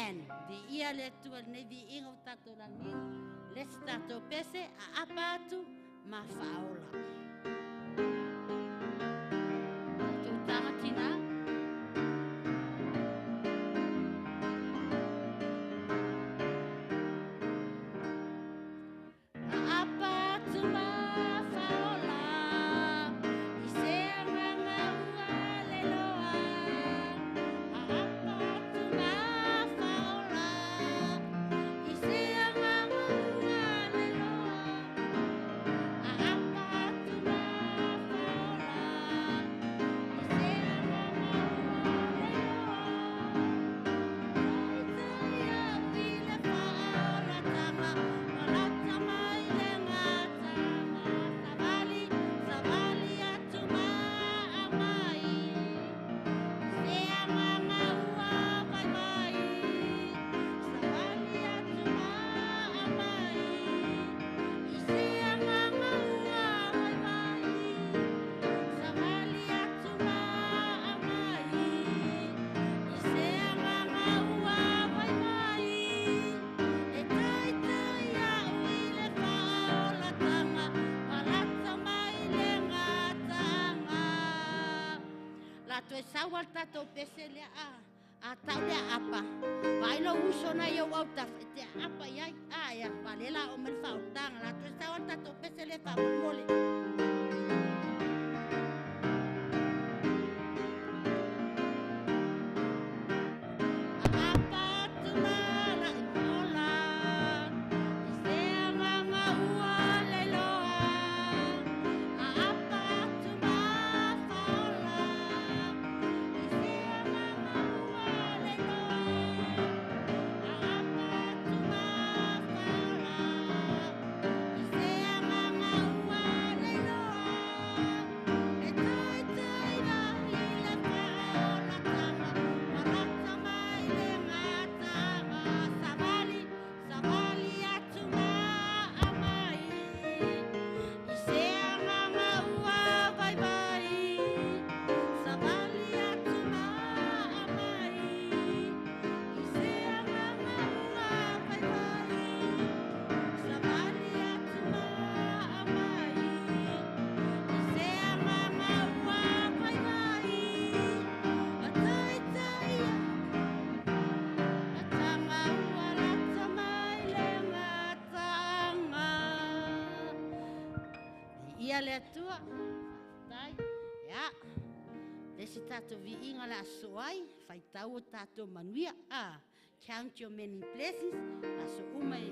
Amen. Viia le Atua i lenei viiga ua tatou lagiina. Le isi tatou pese, aapa atu ma faaola. Tatou taga tina. Aapa atu ma faaola i se agaga ua leloa. Aapa atu ma faaola i se agaga ua leloa. Aapa atu ma faaola i se agaga ua leloa. Taitai au i le faaolatanga, walata mai le gatanga. Savali, savali atu ma aumai, i se agaga ua vaivai. Savali atu ma aumai, i se agaga ua vaivai. Savali atu ma aumai, i se agaga ua vaivai. E taitai au i le faaolatanga, walata mai le gatanga. La toe sau al tatou pese lea a a tau lea apa. Vai lo uso na iau au ta te apa iai. A ia, va le la o mai le faaolataga. La toe sau al tatou pese lea faamolemole. Aapa atu ma laʻi ola i se agaga ua leloa. Aapa atu ma faaola i se agaga ua leloa. Aapa atu ma faaola i se agaga ua leloa. E taitai au i le faaolatanga, walata mai le gatanga. Savali, savali atu ma aumai, i se agaga ua vaivai. Savali atu ma aumai, i se agaga ua vaivai. Savali atu ma aumai, i se agaga ua vaivai. A taitai atanga ua lata mai le gatanga. Ia le Atua, faafetai. Ia, le isi tatou viiga le aso ai, faitau o tatou manuia. Ah, count your many blessings. Aso uma e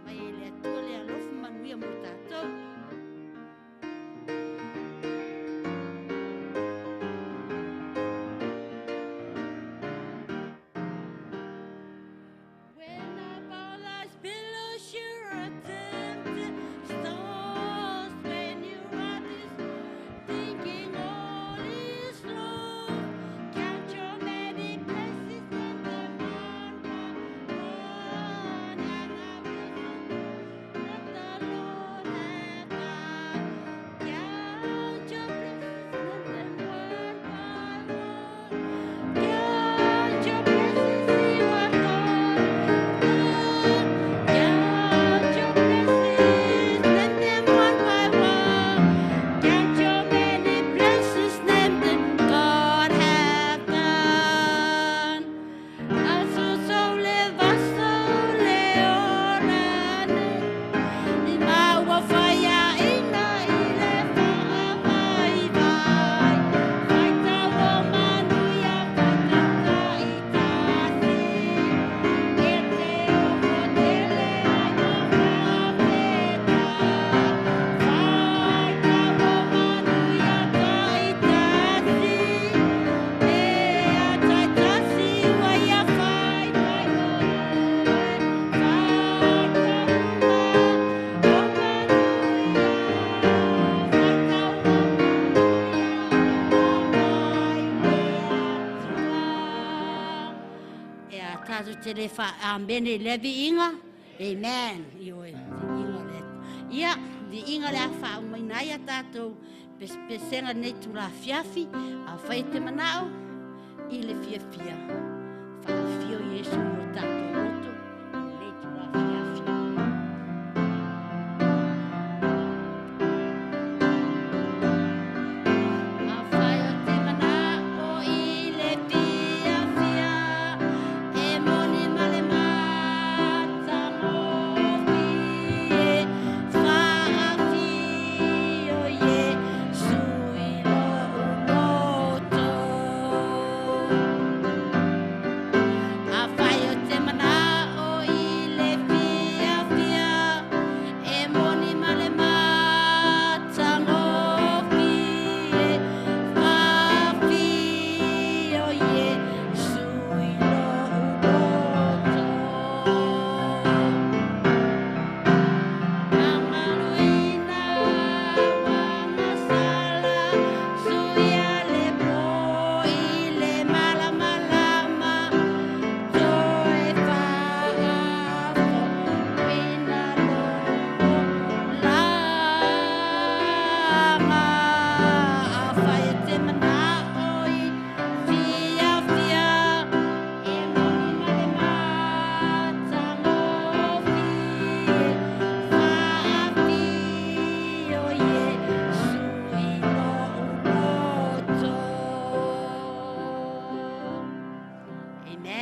mai e le Atua le alofa manuia mo tatou. When above life's billows you are tempted, stars, when you are this thinking all is lost, count your many blessings and them one by one, and I will that the Lord hath done. Count your blessings and them one by one. Count your blessings, see what God done. Count your blessings, name them one by one. Count your many blessings, name them God have done. Aso sole vaso le orane. I maua whaia ina i le whaavaivai. Whaitau o manuia whaitata i tasi. E te ofo tele ai ma whaafetai. Whaitau o manuia taitasi. E a taitasi ua ia whai whai mo oe. Whaitau uma o manuia. Whaitau o manuia o mai le Atua. E a tatou te le fa amene i le viiga. Amen. Ioe, viiga le. Ia, viiga le a faaumaina ai a tatou pesepesega nei tulafiafi, a fai te manao i le fiafia. Faafio Iesu.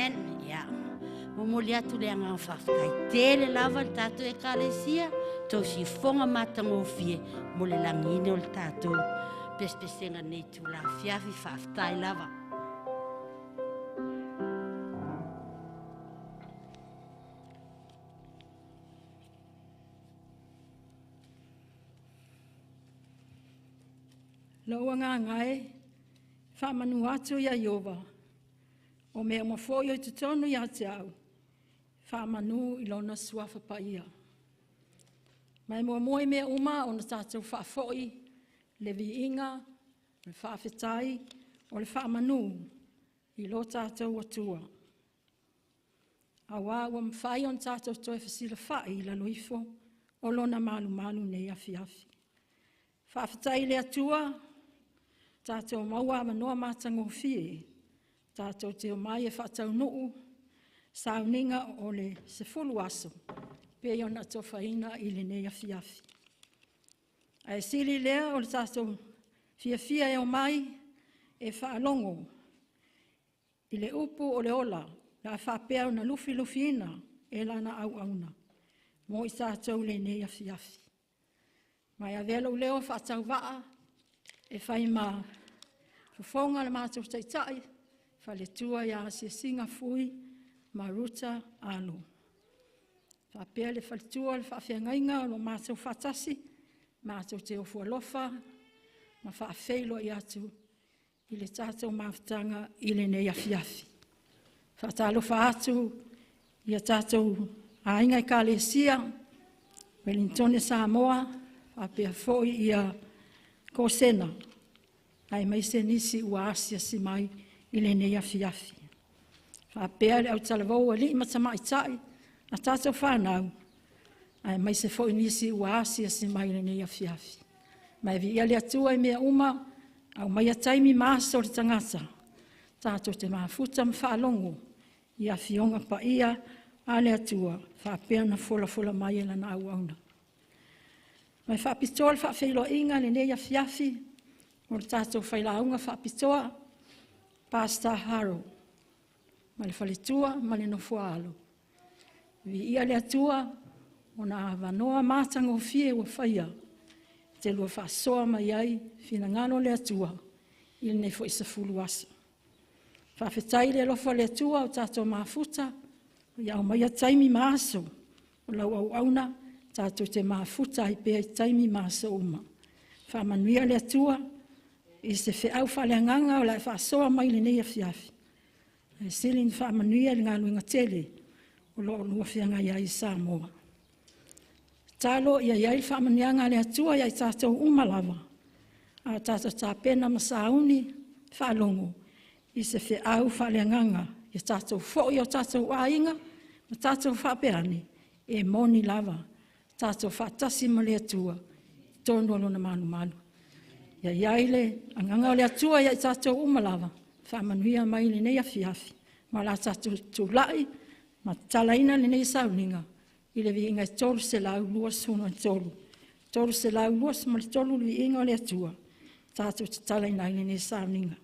Amen. Ia. Momoli atu le agaga faafetai tele lava le tatou ekalesia, tou sifofoga matagofie mo le lagiina o le tatou pesepesega nei itula afiafi. Faafetai lava. Lou agaga e, faamanu atu ia Ieova, o mea uma foi o i totonu ia te au, faamanu i lona suafa paia. Ma e muamua i mea uma ona tatou faafoi le viiga, le faafetai, o le faamanu i lo tatou Atua. Auā ua mafai ona tatou toe fesilafai i lalo ifo o lona malumalu i lenei afiafi. Faafetai i le Atua, tatou maua avanoa matagofie, tatou te omai e faataunuu sauniga o le 10 aso pei ona atofaina i lenei afiafi. Ae sili lea o le tatou fiafia e omai e faalogo i le upu o le ola o le a faapea ona lufilufiina e lana auauna mo i tatou i lenei afiafi. Ma e avea lou leo faatauvaa e fai ma fofoga o le matou taitai, faletua ia Asiasiga Fui ma Ruta Alo. Faapea le faletua o le faafeagaiga o lo o matou faatasi, matou te ofo alofa ma faafeiloai atu i le tatou mafutaga i lenei afiafi. Faatalofa atu i a tatou aiga Ekalesia, Ueligitone Samoa, faapea foi ia Kosena, aemaise nisi ua asiasi mai i lenei afiafi. Faapea le autalavou, alii ma tamaitai, a tatou fanau, aemaise foi nisi ua asiasi mai i lenei afiafi. Ma e viia le Atua i mea uma, aumaia taimi ma aso o le tagata, tatou te mafuta ma faalogo i Afioga Paia a le Atua faapea ona folafola mai e lana auauna. Ma e faapitoa le faafeiloaiga i lenei afiafi mo le tatou failauga faapitoa, Pastor Harold ma le faletua ma le nofoaalo. Viia le Atua ona avanoa matagofie ua faia e te lua faasoa mai ai finagalo o le Atua i lenei foi 10 aso. Faafetai i le alofa o le Atua ua tatou mafuta, ia aumaia taimi ma aso o lau auauna tatou te mafuta ai pea i taimi ma aso uma. Faamanuia le Atua i se feau faaleagaga o le a e faasoa mai i lenei afiafi, ae sili ona faamanuia i le galuega tele o lo o oulua feagai ai i Samoa. Tatalo ia i ai le faamanuiaga a le Atua ia i tatou uma lava, a o tatou tapena ma sauni e faalogo i se feau faaleagaga, ia tatou foi i o tatou aiga ma tatou faapea ane, e moni lava, tatou faatasi ma le Atua i totonu o Lona malumalu. Ia i ai le agaga o le Atua ia i tatou uma lava, faamanuia mai i lenei afiafi, ma o le a tatou tulai ma tatalaina lenei sauniga i le viiga e 323. 323 le viiga o le Atua, tatou tatalaina ai lenei sauniga.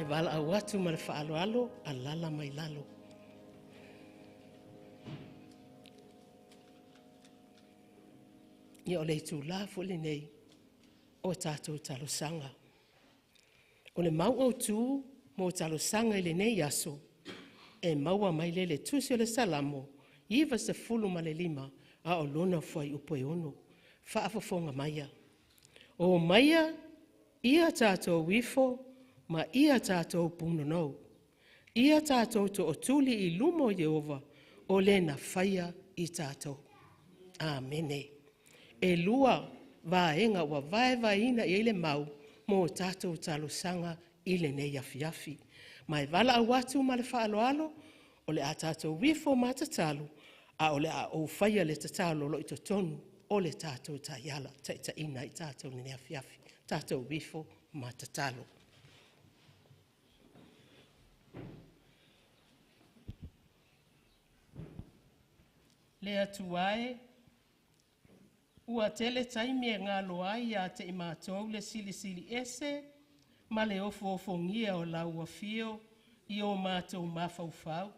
valaau atu ma le faaaloalo, alala mai lalo. Ia o le itulā foi lenei o tatou talosaga. O le mau autu mo talosaga i lenei aso, e maua mai lea i le Tusi o le Salamo 95 a o lona fuaiupu e 6. Faafofoga maia, o maia ia tatou ifo ma ia tatou punonou, ia tatou tootuli i luma o Ieova, o le na faia i tatou. Amene. E 2 vaega ua vaevaeina i ai le mau mo tatou talosaga i lenei afiafi. Ma e valaau atu ma le faaaloalo, o le a tatou ifo ma tatalo, a o le a ou faia le tatalo o lo o i totonu o le tatou taiala, taitaiina ai tatou i lenei afiafi. Tatou ifo ma tatalo. Le Atua e, ua tele taimi e galo ai ia te i matou le silisili ese ma le ofoofogia o lau afio i o matou mafaufau.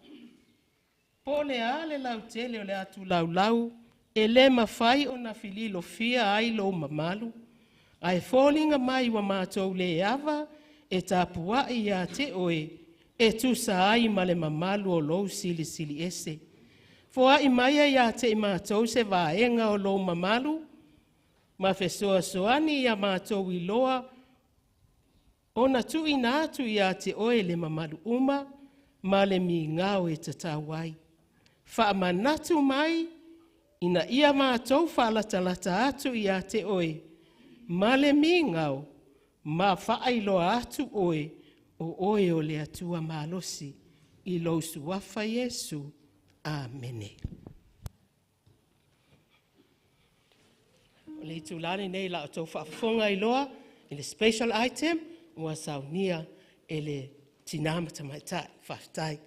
Po o le a le lautele o le atulaulau, e le mafai ona fililofia ai lou mamalu, ae foliga mai ua matou le ava e tapuai ia te oe, e tusa ai ma le mamalu o lou silisili ese. Foai mai ia te i matou se vaega o lou mamalu, ma fesoasoani ia matou iloa ona tuuina atu ia te oe le mamalu uma ma le migao e tatau ai. Faamanatu mai ina ia matou faalatalata atu ia te oe ma le migao, ma faailoa atu oe o oe o le Atua malosi, i lou suafa Iesu. Amene. O le itulā lenei la outou faafofoga ai loa i le special item ua saunia e le Tina ma Tamaitai. Faafetai.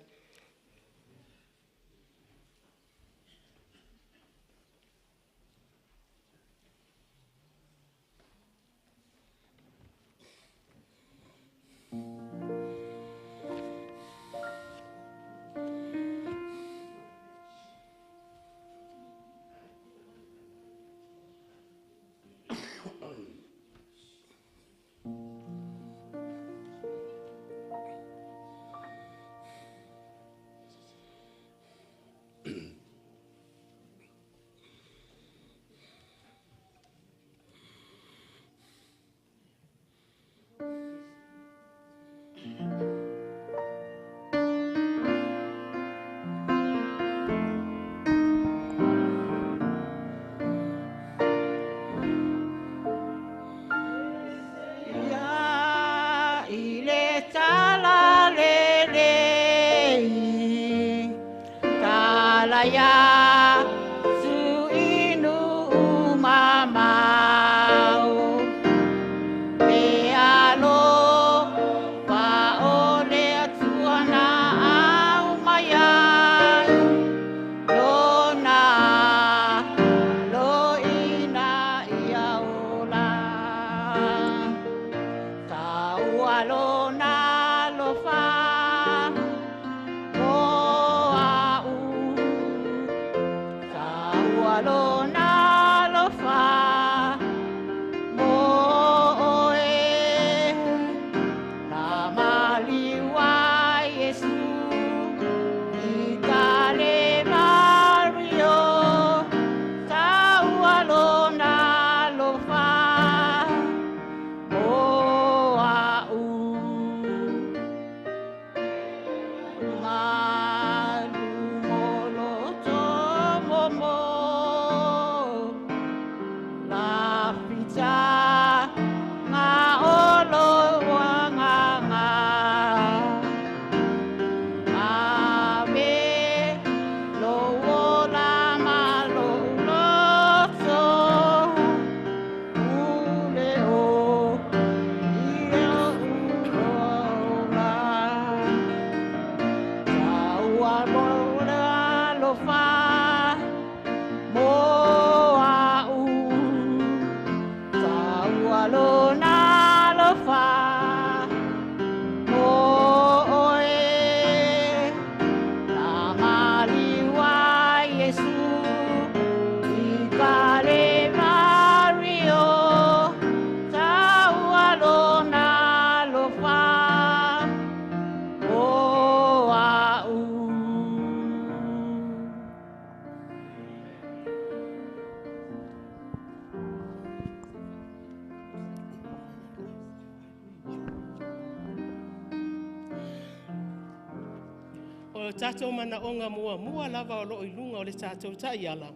O tātou manaonga muamua lava o loo i luga o le tātou ta'iala,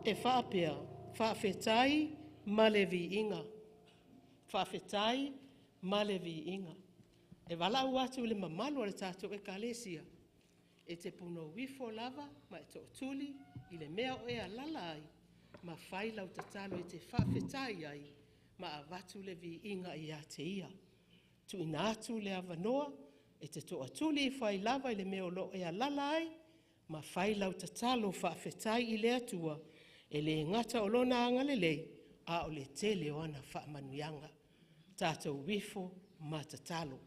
e faapea, faafetai ma le viiga. Faafetai ma le viiga. E valaau atu i le mamalu o le tātou ekalesia, e te punou ifo lava ma e to'atuli i le mea o e alala ai, ma fai lau tatalo e te faafetai ai, ma avatu le viiga ia te ia. Tuuina atu le avanoa, e te to'atuli ifo ai lava i le mea o loo e alala ai, ma fai lau tatalo faafetai i le Atua, e le gata o lona agalelei, a o le tele o ana faamanuiaga. Tatou ifo ma tatalo.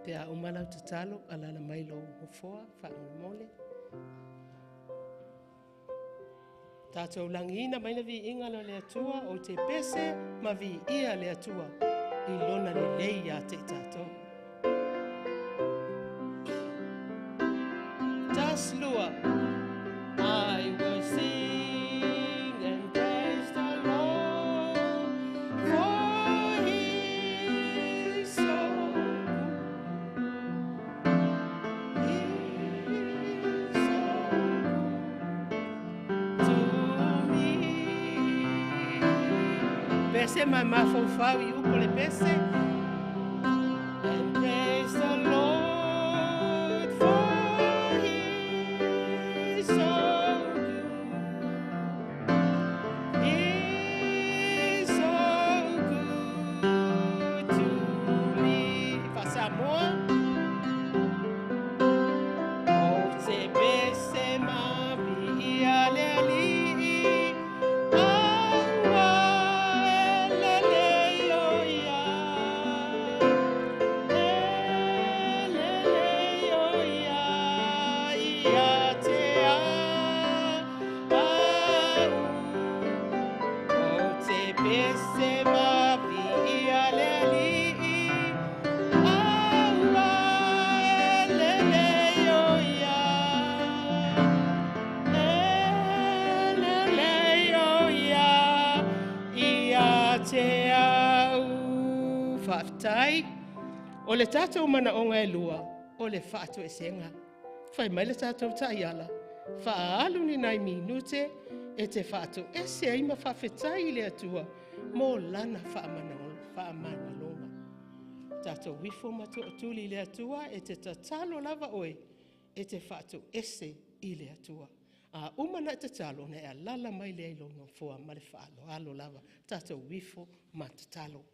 Pe a uma lau tatalo, alala mai lou nofoa, faamolemole. Tātou lagiina mai le viiga o le Atua, o te pese ma viia le Atua, i lona lelei ia te i tātou. Tas lua. I will sing and praise the Lord, for He is so good. He is so good to me. Pese ma mafaufau i upo le pese. And praise the Lord, for He is so good. He is so good to Faafetai. O le tatou manaoga e lua, o le faatoesega. Fai mai le tatou taiala, faaalu ni nai minute e te faatoese ai ma faafetai i le Atua mo lana faamanaloga. Tatou ifo ma tootuli i le Atua e te tatalo lava oe, e te faatoese i le Atua. A uma na e tatalo, na e alala mai lea i lou nofoa ma le faaaloalo lava. Tatou ifo ma tatalo.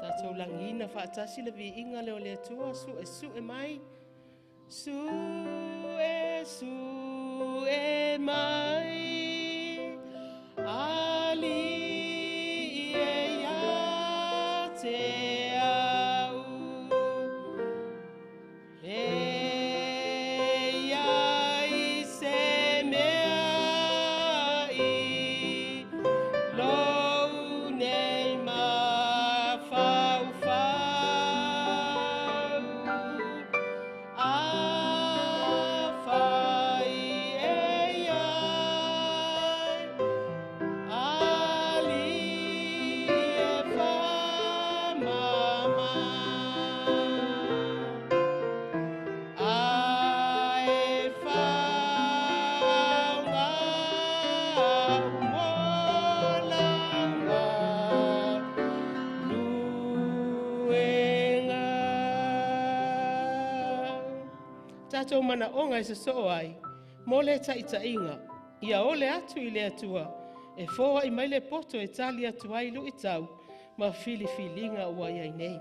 Tatou lagiina faatasi le viiga lea o le Atua, su'e su'e mai. Su'e su'e mai Alii e ia te au, e ia i se mea i lou nei mafaufau. Afai e iai, Alii e whamama. Ae whaunga molanga luenga. Tatou manaoga e sosoo ai, mo le taitaiga, ia ole atu i le Atua, e foai mai le poto e tali atu ai luitau ma filifiliga ua iai nei.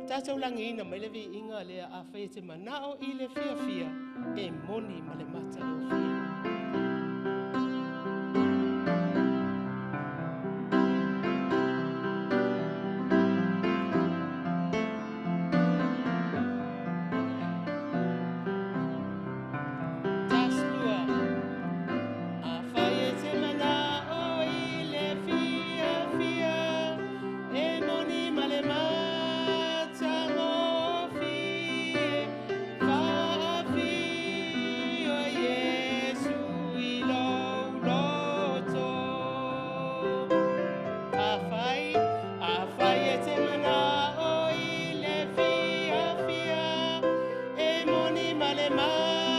Tatou lagiina mai le viiga lea a fai e te manao i le fiafia, e moni ma le matagofie. Taslua. A fai e te manao i le fiafia, e moni ma le matagofie, faafio Iesu i lou loto. A fai e te manao i le fiafia, e moni ma le matagofie,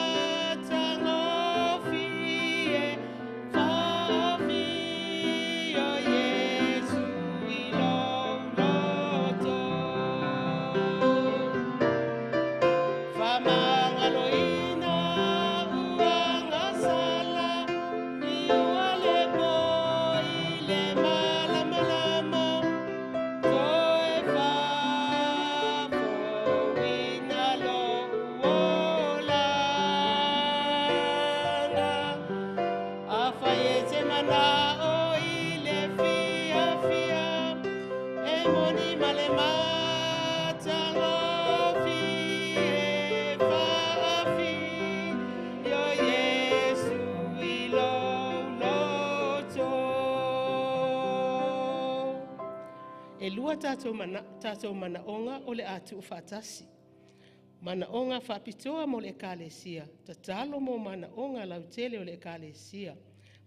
faafio Iesu i lou loto. Famangaloina uagasala, i ua le po i le malamalama, toe faafofoina lou olaga. Afai e te manao i le fiafia, e moni ma le matagofie, faafio Iesu i lou loto. E lua tatou manaoga o le a tuufaatasi. Manaoga faapitoa mo le Ekalesia, tatalo mo manaoga lautele o le Ekalesia.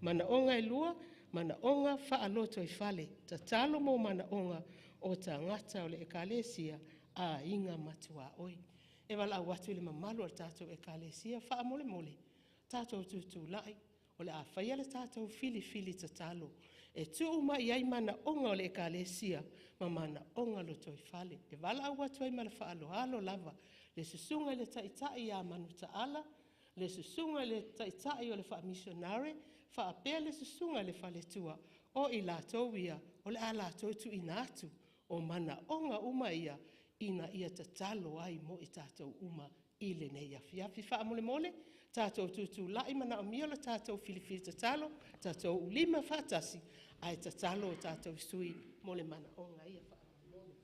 Manaoga e 2, manaoga faalotoifale, tatalo mo manaoga o tagata o le Ekalesia, aiga ma tuaoi. E valaau atu i le mamalu o le tatou Ekalesia, faamolemole, tatou tutulai, o le a faia le tatou filifili tatalo e tuu mai i ai manaoga o le Ekalesia ma manaoga lotoifale. E valaau atu ai ma le faaaloalo lava le susuga i le Taitai ia Manutaala, le susuga i le Taitai o le Faa-Missionare, faapea le susuga i le Faletua, o i latou ia o le a latou tuuina atu o manaoga uma ia ina ia tatalo ai mo i tatou uma i lenei afiafi. Faamolemole, tatou tutulai, manaomia le tatou filifili tatalo, tatou ulima faatasi, ae tatalo o tatou sui mo le manaoga ia. Faamolemole.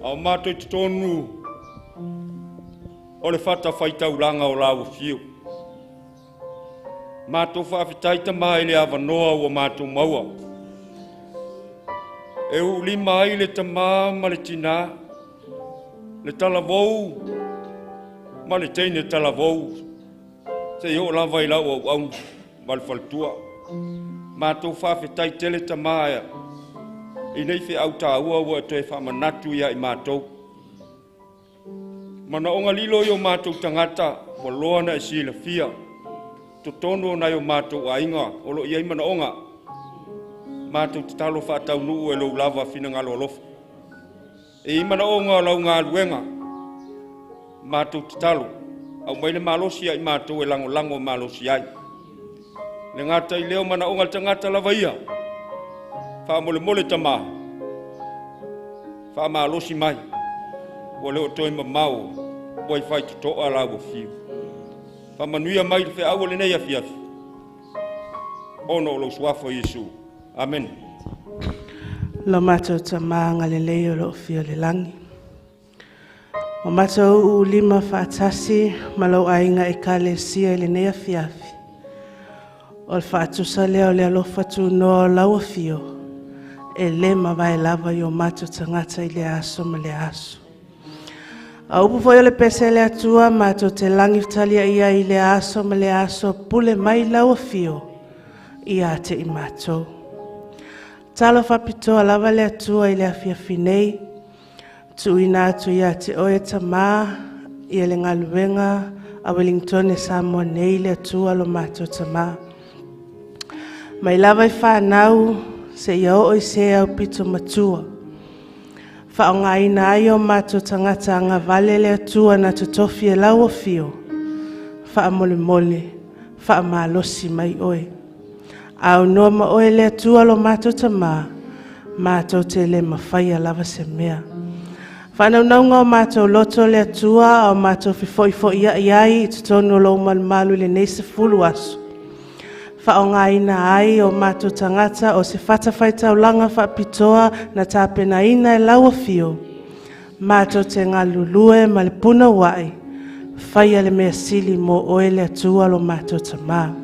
Au mātou i totonu o le fatafaitaulaga o lau afio. Mātou faafetai tama i le avanoa ua mātou maua. E uulima ai le tamā ma le tinā, le talavou ma le teine talavou, seia oo lava i lau auauna ma le faletua. Matou faafetai tele tamā i nei feau taua ua e toe faamanatu ia i matou. Manaoga lilo i o matou tagata ua loa na e silafia, totonu o nai o matou aiga o lo o i ai manaoga. Matou tatalo faataunuu e lou lava finagalo alofa. E i ai manaoga o lau galuega, matou tatalo, aumai le malosi ia i matou e lagolago malosi ai. Le gata i lea o manaoga o le tagata lava ia, faamolemole tamā, faamalosi mai, ua le o toe mamao, ua i faitotoa lau afio. Faamanuia mai le feau o lenei afiafi, ona o lou suafa Iesu. Amene. Lo matou tamā agalelei o lo o fia o le lagi. O matou uulima faatasi ma lou aiga ekalesia i lenei afiafi. O le faatusa lea o le alofa tunoa o lau afio, e le mavae lava i o matou tagata i le aso ma le aso. A upu foi o le pese le Atua, matou te lagifitalia ia i le aso ma le aso, pule mai lau afio ia te i matou. Talo faapitoa lava le Atua i le afiafi nei, tuuina atu ia te oe tamā, ia le galuega a Wellington Samoa nei le Atua lo matou tamā. Mai lava i whanau, se ia oo i se au pito matua. Whaongaina ai o mātou tagata agavale le Atua na totofi e lau afio. Faamolemole, faamalosi mai oe. Au noa ma oe le Atua lo mātou tamā, mātou te le mafaia lava se mea. Whanaunauga o mātou loto le Atua, o mātou fefoifoi ia ai i totonu o lou malumalu i lenei 10 aso. Whaongaina ai o mātou tagata o se fatafaitaulaga faapitoa na tapenaina e lau afio. Mātou te galulue ma le puna wai, whaia le mea sili mo oe le Atua lo mātou tamā.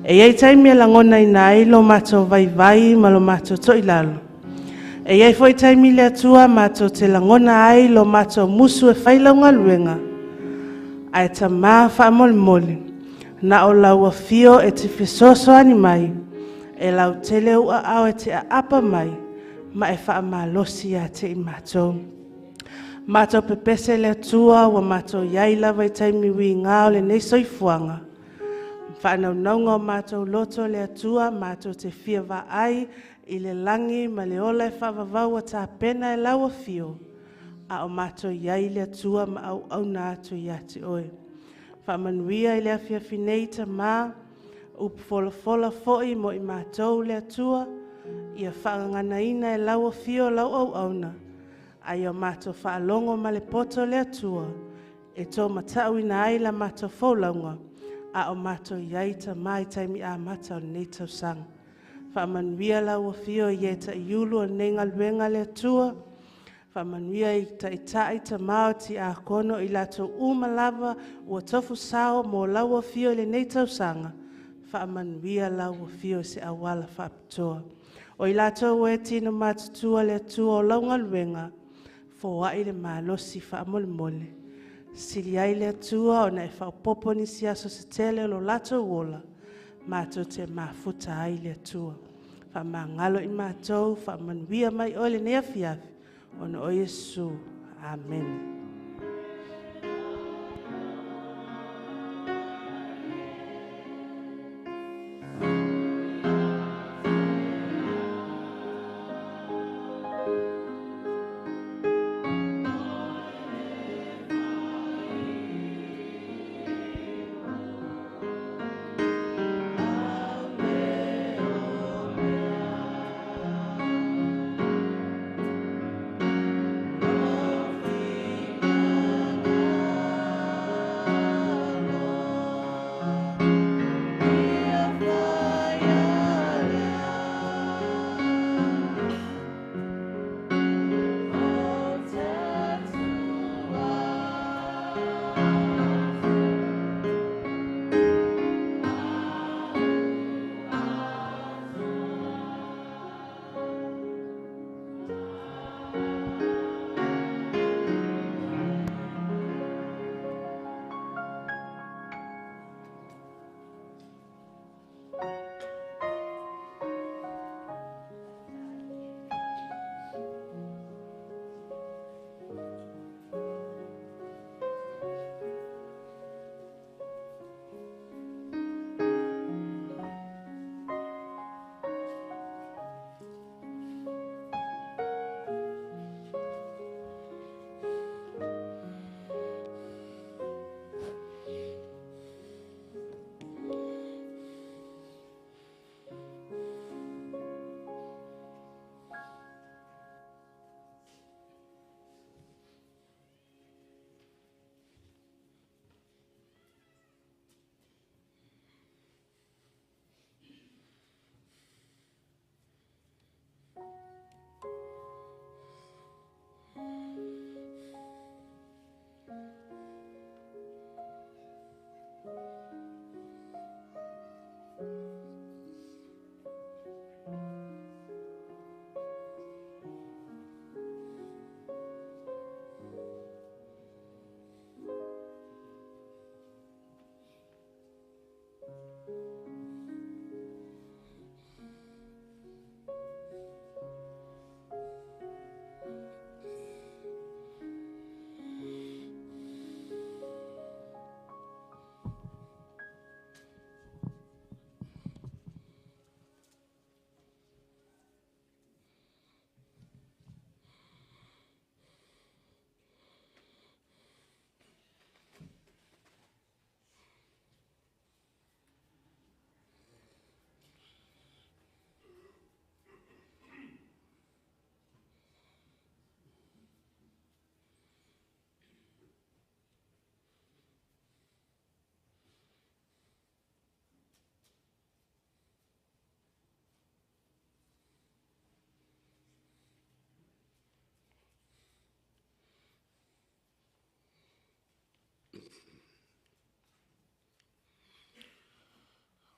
E iai taimi e langona ina ai lo mātou vaivai ma lo mātou toilalo. E iai foi taimi le Atua mātou te langona ai lo mātou musu e whai lau galuega. Ae tamā faamolemole, na o lau afio e te fesoasoani mai, e lau tele ua au e te aapa mai, ma e faamalosi ia te i mātou. Mātou pepese le Atua, ua mātou iai lava i taimi ui ngā o lenei soifuaga. Whaanaunauga o mātou loto le Atua, mātou te fia vaai i le langi ma le ola e whaavavau a tāpena e lau afio, a o mātou iai le Atua ma au auna atu ia te oe. Faamanuia i le afiafi nei tamā, upu folafola foi mo i mātou le Atua, ia whaanganaina e lau afio lau au auna, ai o mātou whaalongo ma le poto le Atua, e tō matauina ai la mātou fōlaunga, a o mātou iai tamā i taimi a mata o lenei tausaga. Faamanuia lau afio i e ta iulu o lenei galuega le Atua, faamanuia i taitai tamā o ti akono i latou uma lava ua tofu sao mo lau afio i lenei tausaga. Faamanuia lau afio i se auala faapitoa. O i latou e tino matutua le Atua o lau galuega, foai le malosi faamolemole. Sili ai le Atua ona e faaopoopo nisi aso se tele o lo latou ola, mātou te mafuta ai le Atua. Faamagalo i mātou, faamanuia mai oe lenei afiafi, ona o Iesu. Amen.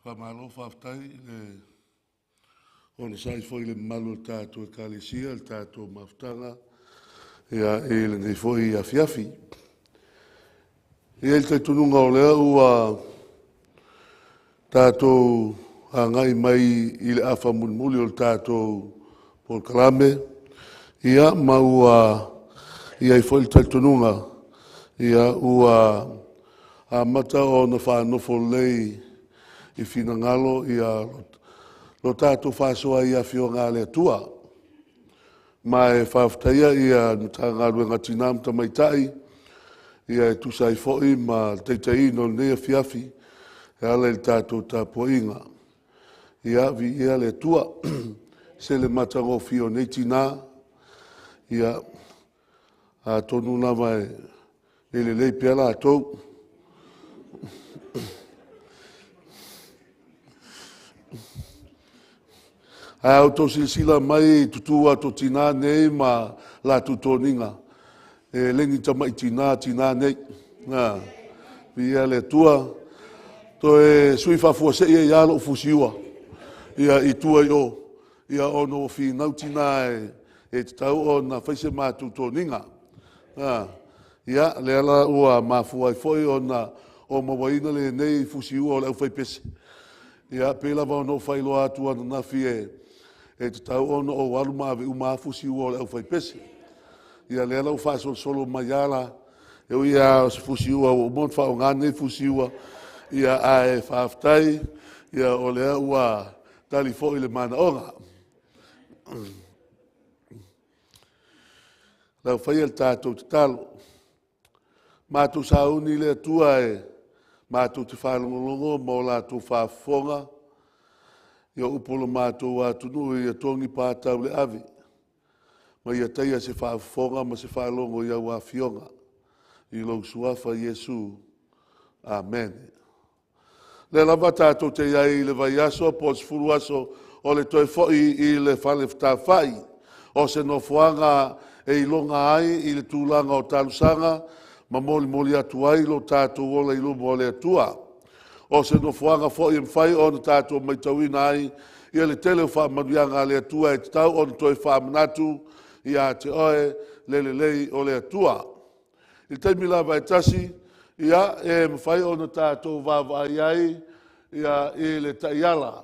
Faamalo faafetai i le onosai foi i le mamalu o le tatou Ekalesia i le tatou mafutaga ia i lenei foi afiafi. E i ai le talitonuga o lea ua tatou agai mai i le afa mulimuli o le tatou polokalame, ia ma ua i ai foi le talitonuga ia ua amata ona faanofo lelei i finagalo ia lo tatou faasoa i Afioga a le Atua. Ma e faafetaia le Matagaluega o Tina ma Tamaitai e tusa ai foi ma le taitaiina o lenei afiafi e ala i le tatou tapuaiga. Ia, viia le Atua, e ese le matagofie o nei tina, ia atonu lava e lelei pea latou. Ae a outou silasila mai i le tutu atu o tina nei ma latou toniga, e le ni tamai tina tina nei. A, viia le Atua. Toe sui faafuasei ai lava lou fusiua i tua i o, ona ua finau tina e tatau ona fai se matou toniga. Ia, lea la ua mafua ai foi ona ou mauaina lenei fusiua o le aufaipese. Ia, pei lava ona ou faailoa atu ananafi e tatau ona ou alu ma ave uma lava fusiua o le aufaipese. Ia lea la ua faasolosolo mai lava la, e ui lava o se fusiua ua uma ona faaaoga lenei fusiua, ae faafetai o lea ua tali foi le manaoga. O le a faia le tatou tatalo. Matou sauni i le Atua e matou te faalogologo ma o latou faafofoga i upu o le matou atunuu ia togi pa tau le ave, ma ia taia se faafofoga ma se faalogo i au Afioga. I lou Suafa Iesu. Amene. O lea lava tatou te i ai i le vaiaso po o le 10 aso o le toe foi i le fale fetāfai. O se nofoaga e iloga ai i le tulaga o talosaga ma molimoli atu ai lo tatou ola i luma o le Atua. O se nofoaga foi e mafai ona tatou matauina ai le tele o faamanuiaga a le Atua e tatau ona toe faamanatu ia te oe le lelei o le Atua. I le taimi lava e tasi, ia, e mafai ona tatou vaavaai ai i le taiala,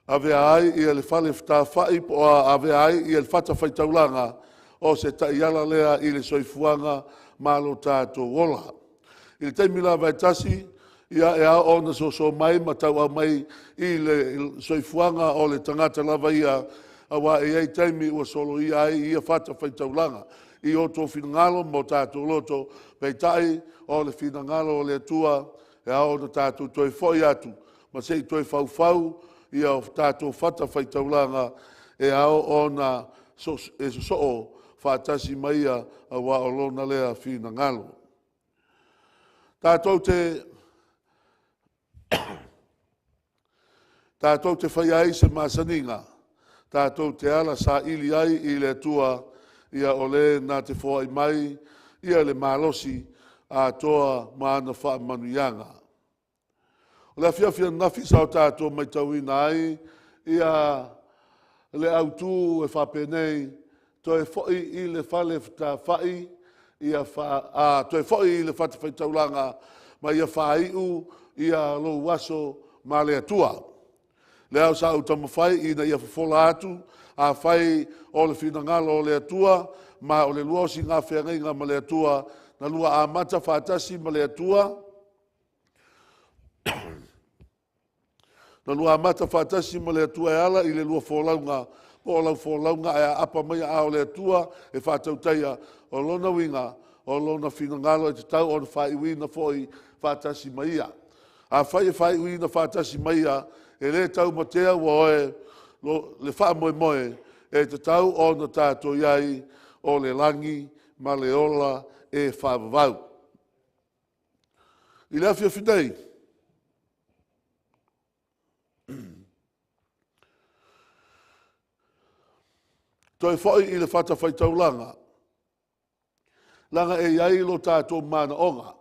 avea ai le fale fetāfai po o avea ai le fatafaitaulaga o se taiala lea i le soifuaga ma lo tatou ola. I le taimi lava e tasi, e ao ona soso mai ma tauau mai i le soifuaga o le tagata lava ia, aua e i ai taimi ua soloia ai ia fatafaitaulaga i o outou finagalo ma o tatou loto, peitai o le finagalo o le Atua e ao ona tatou toe foi atu ma se i toe faufau tatou fatafaitaulaga e ao ona e sosoo faatasi ma Ia, aua o Lona lea finagalo. Tatou te faia ai se masaniga, tatou te ala saili ai i le Atua, ia o Le na te foai mai le malosi atoa ma ana faamanuiaga. O le afiafi ananafi sa o tatou matauina ai le autu e faapenei, toe foi i le fale fetāfai, toe foi i le fatafaitaulaga ma ia faaiu lou aso ma le Atua. Lea sa ou taumafai ina ia fofola atu, afai o le finagalo o le Atua, ma o le lua osigā feagaiga ma le Atua, na lua amata faatasi ma le Atua, na lua amata faatasi ma le Atua e ala i le lua folauga, po o lau folauga ae aapa mai aao o le Atua e faatautaia, o lona uiga, o Lona finagalo e tatau ona faaiuina foi faatasi ma Ia. Afai e faaiuina faatasi ma Ia, e le taumatea ua oe le faamoemoe e tatau ona tatou i ai, o le lagi ma le ola e faavavau. I le afiafi nei, toe foi i le fatafaitaulaga, leaga e i ai lo tatou manaoga.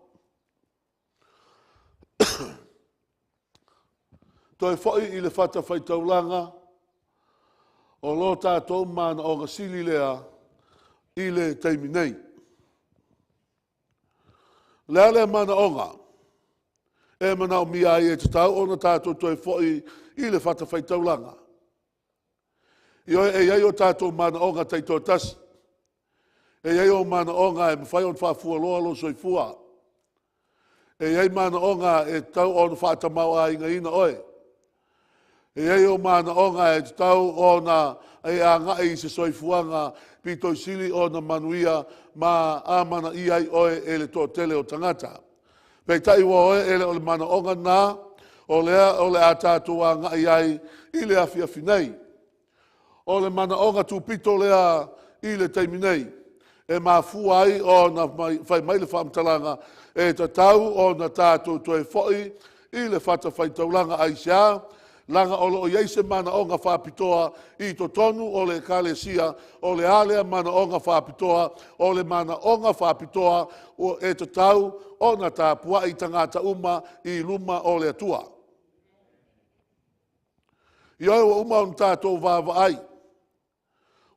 Toe fo'i i le fatafaitaulaga o lo tatou manaoga sili lea i le taimi nei. O le a lea manaoga e manaomia ai e tatau ona tatou toe fo'i i le fatafaitaulaga? Ioe, e i ai o tatou manaoga taitoatasi. E i ai ou manaoga e mafai ona faafualoa lou soifua. E i ai manaoga e tatau ona faatamaoaigaina oe. E i ai ou manaoga e tatau ona e agai i se soifuaga pito i sili ona manuia ma amanaia ai oe e le toatele o tagata. Peitai ua oe e le o le manaoga lena o lea o le a tatou agai ai i le afiafi nei. O le manaoga tupito lea i le taimi nei e mafua ai ona fai mai le faamatalaga e tatau ona tatou toe fo'i i le fatafaitaulaga. Aisea? Leaga o lo o i ai se manaoga faapitoa i totonu o le Ekalesia. O le a lea manaoga faapitoa? O le manaoga faapitoa e tatau ona tapuai tagata uma i luma o le Atua. Ioe, ua uma ona tatou vaavaai,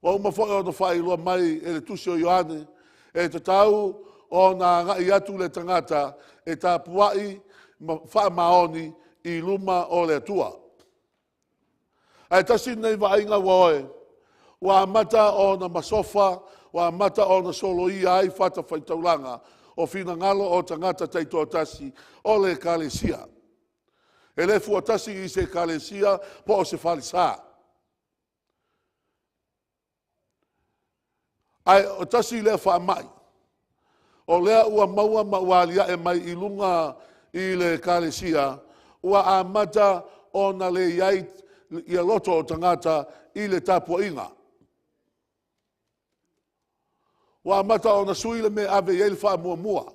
ua uma foi ona faailoa mai e le tusi o Ioane, e tatau ona agai atu le tagata e tapuai ma faamaoni i luma o le Atua. Ae tasi lenei vaaiga ua oe, ua amata ona masofa, ua amata ona soloia ai fatafaitaulaga o finagalo o tagata taitoatasi o le Ekalesia. E le fuatasi i se Ekalesia po o se falesa. Ae o tasi lea faamai, o lea ua maua ma ua alia'e mai i luga i le Ekalesia, ua amata ona le i ai ia loto o tagata i le tapuaiga. Ua amata ona sui le mea e ave i ai le faamuamua.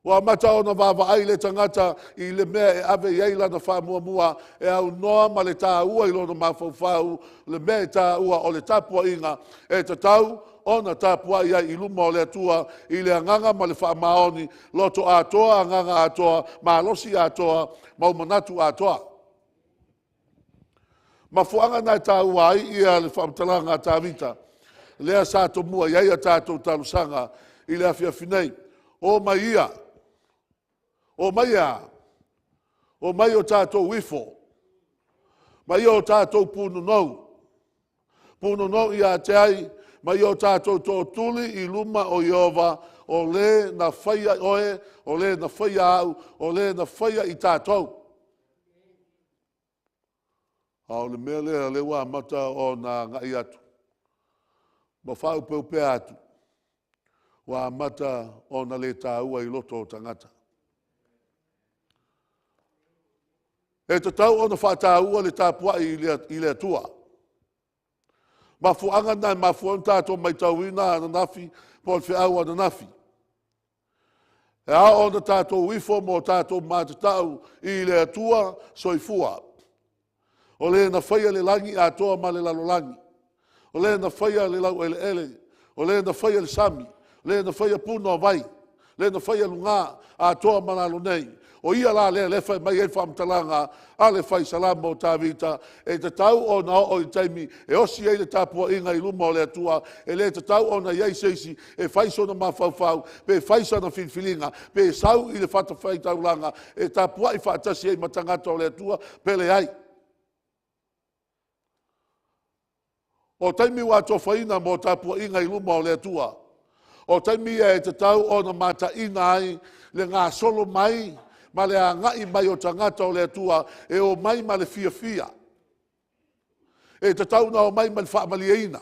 Ua amata ona vaavaai le tagata i le mea e ave i ai lana faamuamua e aunoa ma le taua i lona mafaufau, le mea e taua o le tapuaiga e tatau ona tapuai ai i luma o le Atua i le agaga ma le faamaoni, loto atoa, agaga atoa, malosi atoa, ma ou manatu atoa. Mafuaaga na e taua ai ia le faamatalaga a Tavita, lea sa tomua i ai a tatou talosaga i le afiafi nei. O mai ia, o mai a, o mai o tatou ifo, ma ia o tatou punonou, punonou ia te ai, ma ia o tatou tootuli i luma o Ieova, o le na faia oe, o le na faia au, o le na faia i tatou. A o le mea lea, lea ua amata ona agai atu ma faaopeopea atu, ua amata ona le taua i loto o tagata. E tatau ona faataua le tapuai i le Atua. Mafuaaga na e mafua ona tatou matauina ananafi po o le feau ananafi. E ao ona tatou ifo ma o tatou matatau i le Atua soifua. O le na faia le lagi atoa ma le lalolagi. O le na faia le laueleele. O le na faia le sami. O le na faia puna o vai. O le na faia luga atoa ma lalo nei. O ia la lea lea fai mai ai le faamatalaga a le fai salamo o Tavita, e tatau ona oo i le taimi e osi ai le tapuaiga i luma o le Atua. E le tatau ona i ai se isi e fai sona mafaufau, pe fai sana filifiliga, pe sau i le fatafaitaulaga e tapuai faatasi ai ma tagata o le Atua, pe leai. O taimi ua atofaina mo tapuaiga i luma o le Atua. O taimi ia e tatau ona mataina ai le gasolo mai ma le agai mai o tagata o le Atua e o mai ma le fiafia. E tatau ona o mai ma le faamalieina.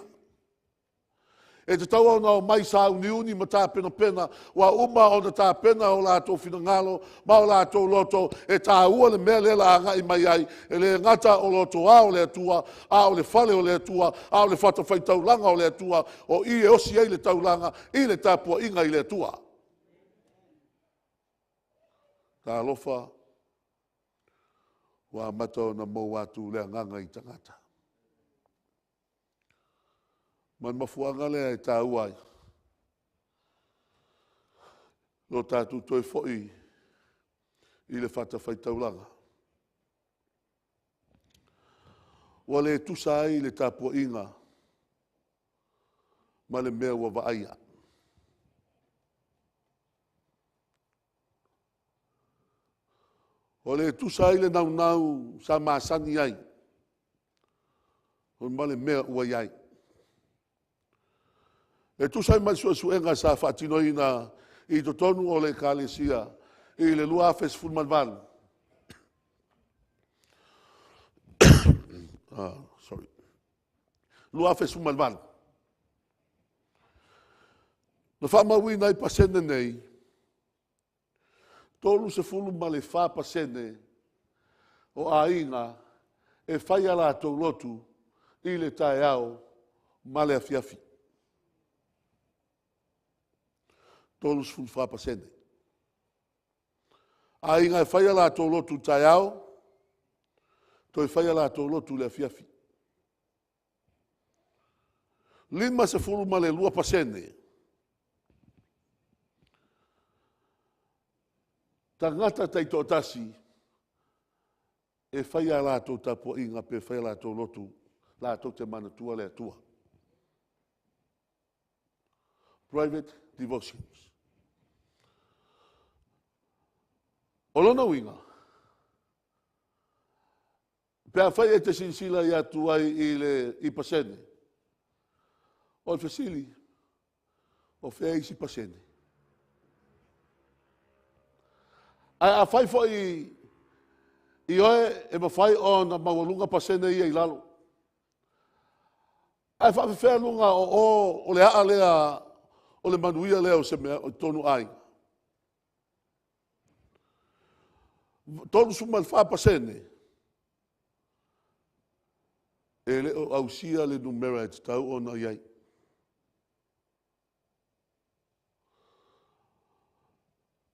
E tatau ona o mai sauniuni ma tapenapena, ua uma ona tapena o latou finagalo ma o latou loto e taua le mea lea la agai mai ai. E le gata o lotoa o le Atua, a o le fale o le Atua, a o le fatafaitaulaga o le Atua, o i e osi ai le taulaga i le tapuaiga i le Atua. Talofa, ua amata ona mou atu le agaga i tagata. Ma le mafuaaga lea e taua ai lo tatou toe foi i le fatafaitaulaga. Ua le tusa ai le tapuaiga ma le mea ua vaaia. Ua le tusa ai le naunau sa masani ai ma le mea ua i ai. E tusa ai ma le suesuega sa faatinoina i totonu o le Ekalesia i le 2018, sorry, 2018, na faamauina ai pasene nei, 34% o aiga e fai a latou lotu i le taeao ma le afiafi. 34%. Aiga e fai a latou lotu i le taeao, toe fai a latou lotu i le afiafi. 52% tagata taitoatasi e fai a latou tapuaiga pe fai a latou lotu latou te manatua le Atua. Private devotions. O lona uiga, pe afai e te silasila i atu ai i le i pasene, o le fesili, o fea isi pasene? Ae afai foi i oe e mafai ona maualuga pasene ia i lalo, ae faafefea luga o o o le aa lea o le manuia lea o se mea o totonu aiga. 34% e le o ausia le numera e tatau ona i ai.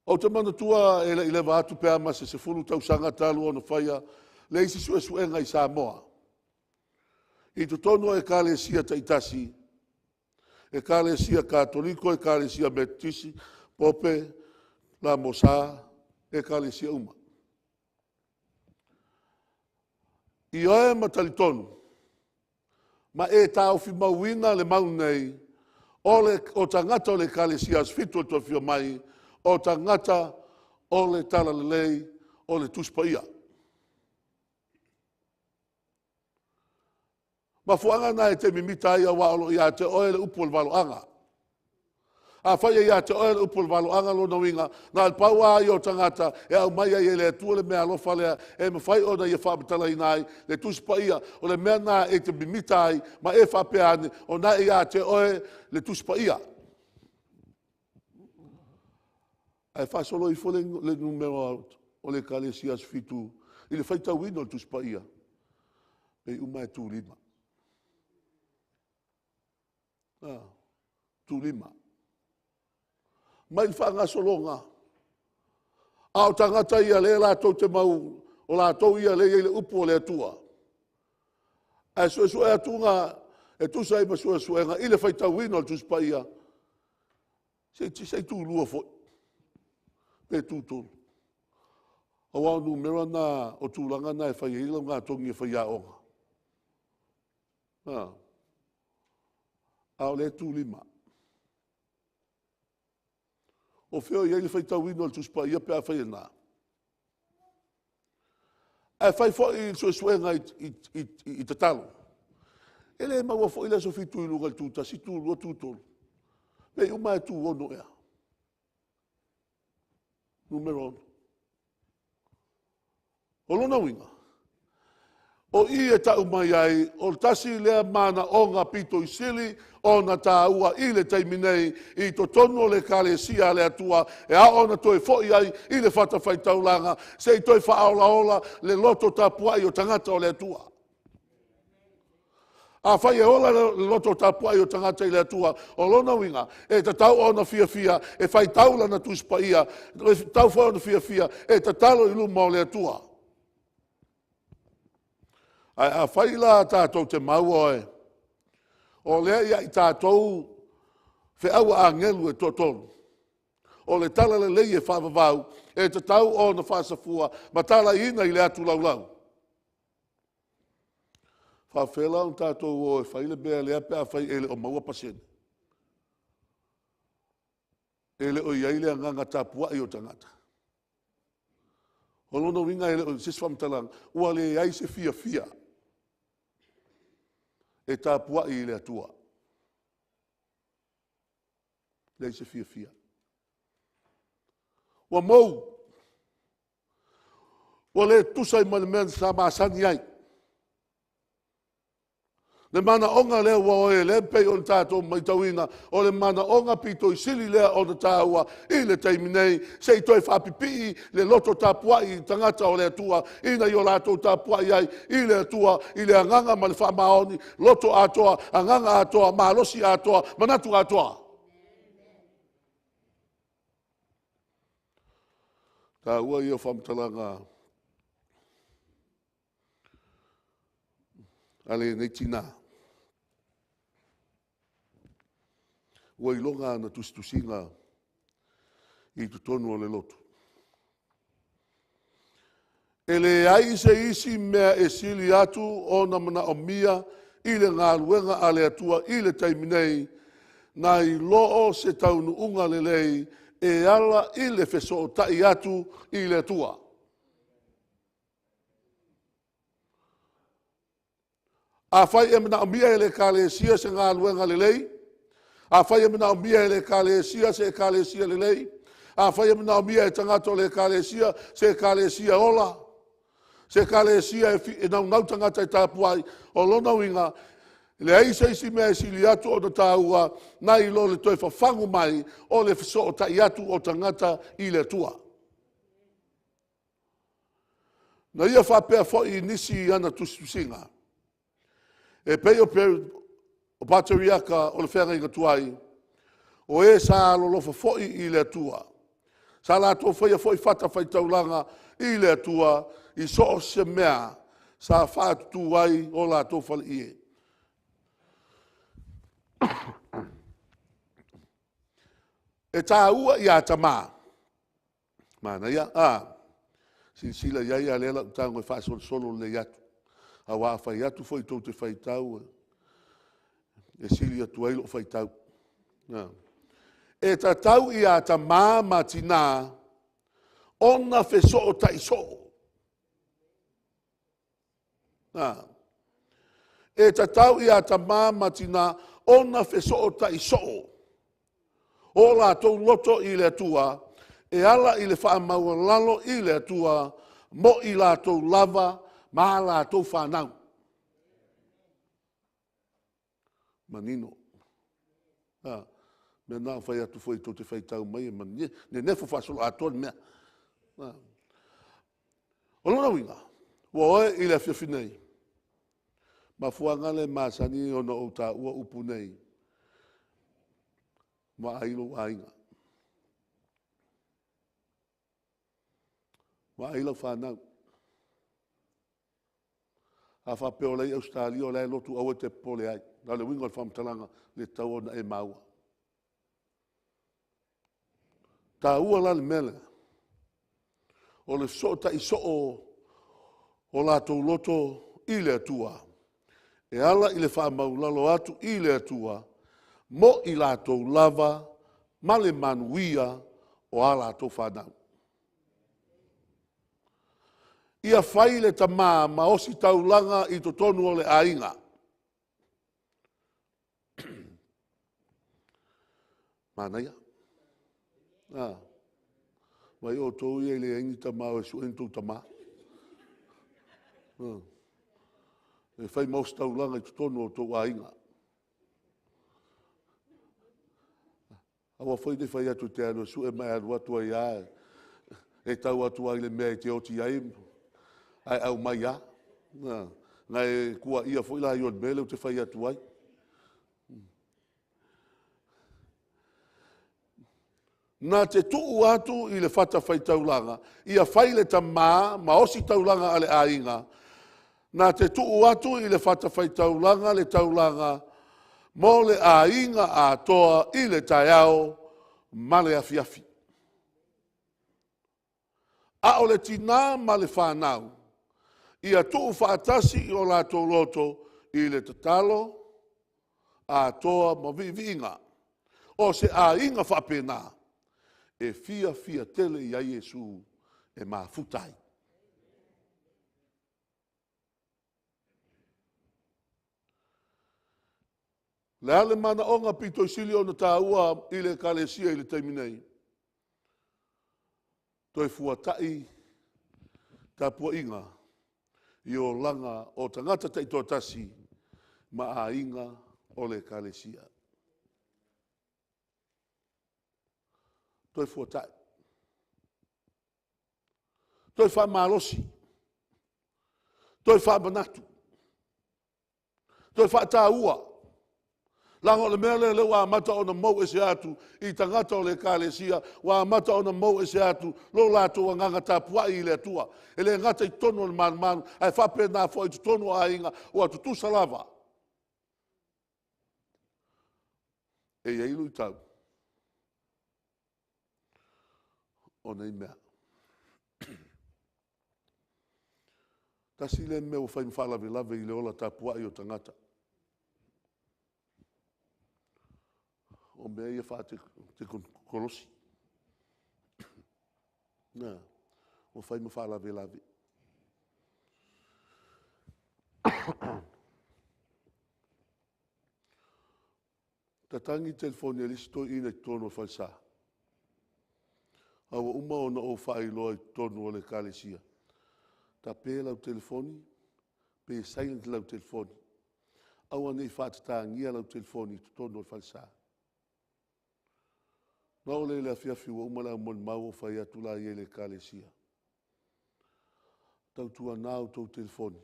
Ou te manatua e le i leva atu pe a ma se 10 tausaga talu ona faia le isi suesuega i Samoa i totonu o ekalesia taitasi, ekalesia Katoliko, ekalesia Metotisi, Pope, LMS, ekalesia uma. Ioe ma talitonu, ma e taofi mauina le mau nei, o le o tagata o le Ekalesia Aso Fitu o le Toe Afio Mai, o tagata o le Talalelei o le Tusi Paia. Mafuaaga na e te mimita ai aua o lo o ia te oe le upu o le valoaga. Afai e ia te oe le upu o le valoaga, lona uiga, na o le pau lava ia o tagata e aumai ai e le Atua le meaalofa lea e mafai ona ia faamatalaina ai le Tusi Paia, o le mea lena e te mimita ai ma e faapea ane, o lena e ia te oe le Tusi Paia. Ae faasolo ifo le numera o le Ekalesia Aso Fitu i le faitauina o le Tusi Paia, pei uma e tulima. Tulima. Mai le faagasologa, a o tagata ia lea latou te mau, o latou ia lea e i ai le upu a le Atua. Ae suesue atuga e tusa ai ma suesuega i le faitauina o le Tusi Paia, se i tulua foi, pe tutolu. Aua o numera na, o tulaga na e fai ai laugatogi e faiaoga. A o lea e tulima. O fea o i ai le faitauina o le Tusi Paia pe afai e na? Ae fai foi le suesuega i tatalo. E le maua foi le aso Fitu i luga i le tu 1, tu 2, tu 3. Pei uma lava e tu 6 ea. Numera 6. O lona uiga, o i e tau mai ai, o le tasi lea manaoga pito i sili ona taua i le taimi nei i totonu o le Ekalesia a le Atua e ao ona toe foi ai i le fatafaitaulaga se i toe faaolaola le loto tapuai o tagata o le Atua. Afai e ola le loto tapuai o tagata i le Atua, o lona uiga, e tatau ona fiafia e faitau lana Tusi Paia, e tatau foi ona fiafia e tatalo i luma o le Atua. Ae afai la tatou te maua oe, o lea ia i tatou feau a agelu e toatolu, o le talalelei e faavavau, e tatau ona faasafua ma talaiina i le atu laulau. Faafefea la ona tatou o e fai le mea lea pe afai e le o maua pasene? E le o i ai le agaga tapuai o tagata. O lona uiga e le o se isi faamatalaga, ua leai se fiafia e tapuai i le Atua. Leai se fiafia. Ua mou, ua le tusa ai ma le mea sa masani ai. Le manaoga lea ua oe lea e pei ona tatou matauina, o le manaoga pito i sili lea ona taua i le taimi nei, se i toe faapipii le loto tapuai i tagata o le Atua, ina ia o latou tapuai ai i le Atua, i le agaga ma le faamaoni, loto atoa, agaga atoa, malosi atoa, manatu atoa. Taua ia o faamatalaga a lenei tina. Ua iloga ana tusitusiga i totonu o le lotu. E leai se isi mea e sili atu ona manaomia i le galuega a le Atua i le taimi nei, nai lo o se taunuuga lelei e ala i le fesootai atu i le Atua. Afai e manaomia e le Ekalesia se galuega lelei, afai e manaomia e le Ekalesia se Ekalesia lelei, afai e manaomia e tagata o le Ekalesia se Ekalesia ola, se Ekalesia e naunau tagata e tapuai, o lona uiga, leai se isi mea e sili atu ona taua nai lo le toe fafagu mai o le fesootai atu o tagata i le Atua. Na ia faapea foi i nisi ana tusitusiga, e pei o Pateriaka o le feagaiga tuai, o e sa alolofa foi i le Atua, sa latou faia foi fatafaitaulaga i le Atua i so o se mea sa faatutu ai o latou faleie. E taua ia tama, Manaia. A, silasila i ai a o lea o le a ou tago e faasolosolo lelei atu. Aua a fai atu foi tou te faitau, e sili atu ai lou faitau. A. E tatau ia tamā ma tinā ona fesootai soo. A. E tatau ia tamā ma tinā ona fesootai soo o latou loto i le Atua e ala i le faamaualalo i le Atua mo i latou lava ma a latou fanau. Manino. A, mea na fai atu foi tou te faitau mai e nenefo faasoloatoa le mea. A. O lona uiga, ua oe i le afiafi nei, mafuaaga lea e masani ona ou taua upu nei, vaai lou aiga, vaai lau fanau. A faapea o la e i Ausetalia o la e lotu, aua e te popole ai. Na o le uiga o le faamatalaga, e le tatau ona e maua. Taua la le mea lea, o le fesootai soo o latou loto i le Atua, e ala i le faamaualalo atu i le Atua mo i latou lava ma le manuia o a latou fanau. Ia fai le tamā ma ositaulaga i totonu o le aiga. Manaia. Ah. Vai outou ia e leai ni tama o e sue ni tou tama. Ah. E fai ma ositaulaga i totonu o tou aiga. Aua foi ne i fai atu e te alu e sue ma e alu atu ai lava e tau atu ai i le mea e te oti ai ae aumai lava. Na e tuuaia foi la i o le mea lea ou te fai atu ai. Na te tuu atu i le fatafaitaulaga, ia fai le tamā ma ositaulaga a le aiga, na te tuu atu i le fatafaitaulaga le taulaga mo le aiga atoa i le taeao ma le afiafi. A o le tinā ma le fanau, ia tuufaatasi i o latou loto i le tatalo atoa ma viiviiga. O se aiga faapena e fiafia tele i ai Iesu e mafuta ai. Le a le manaoga pito i sili ona tāua i le ekalesia i le taimi nei? Toe fuata'i tapuaiga i olaga o tagata taitoatasi ma aiga o le ekalesia. Toe fuata'i, toe faamalosi, toe faamanatu, toe faataua. Leaga o le mea lea, lea ua amata ona mou ese atu i tagata o le ekalesia, ua amata ona mou ese atu lo latou agaga tapuai i le Atua. E le gata i totonu o le malumalu, ae faapena foi i totonu o aiga ua tutusa lava. E i ai luitau o nei mea. Tasi lea mea ua fai ma faalavelave i le ola tapuai o tagata. O mea ia faatekonolosi. Na, ua fai ma faalavelave. Tatagi le telefoni a le isi toeaina i totonu o le falesa. A ua uma ona ou faailoa i totonu o le ekalesia, tape lau telefoni, pe silent lau telefoni. Aua ne i faatatagia lau telefoni i totonu o le falesa. Na oo lea i le afiafi ua uma le au molimau ou fai atu la i ai i le ekalesia. Tautuana outou telefoni,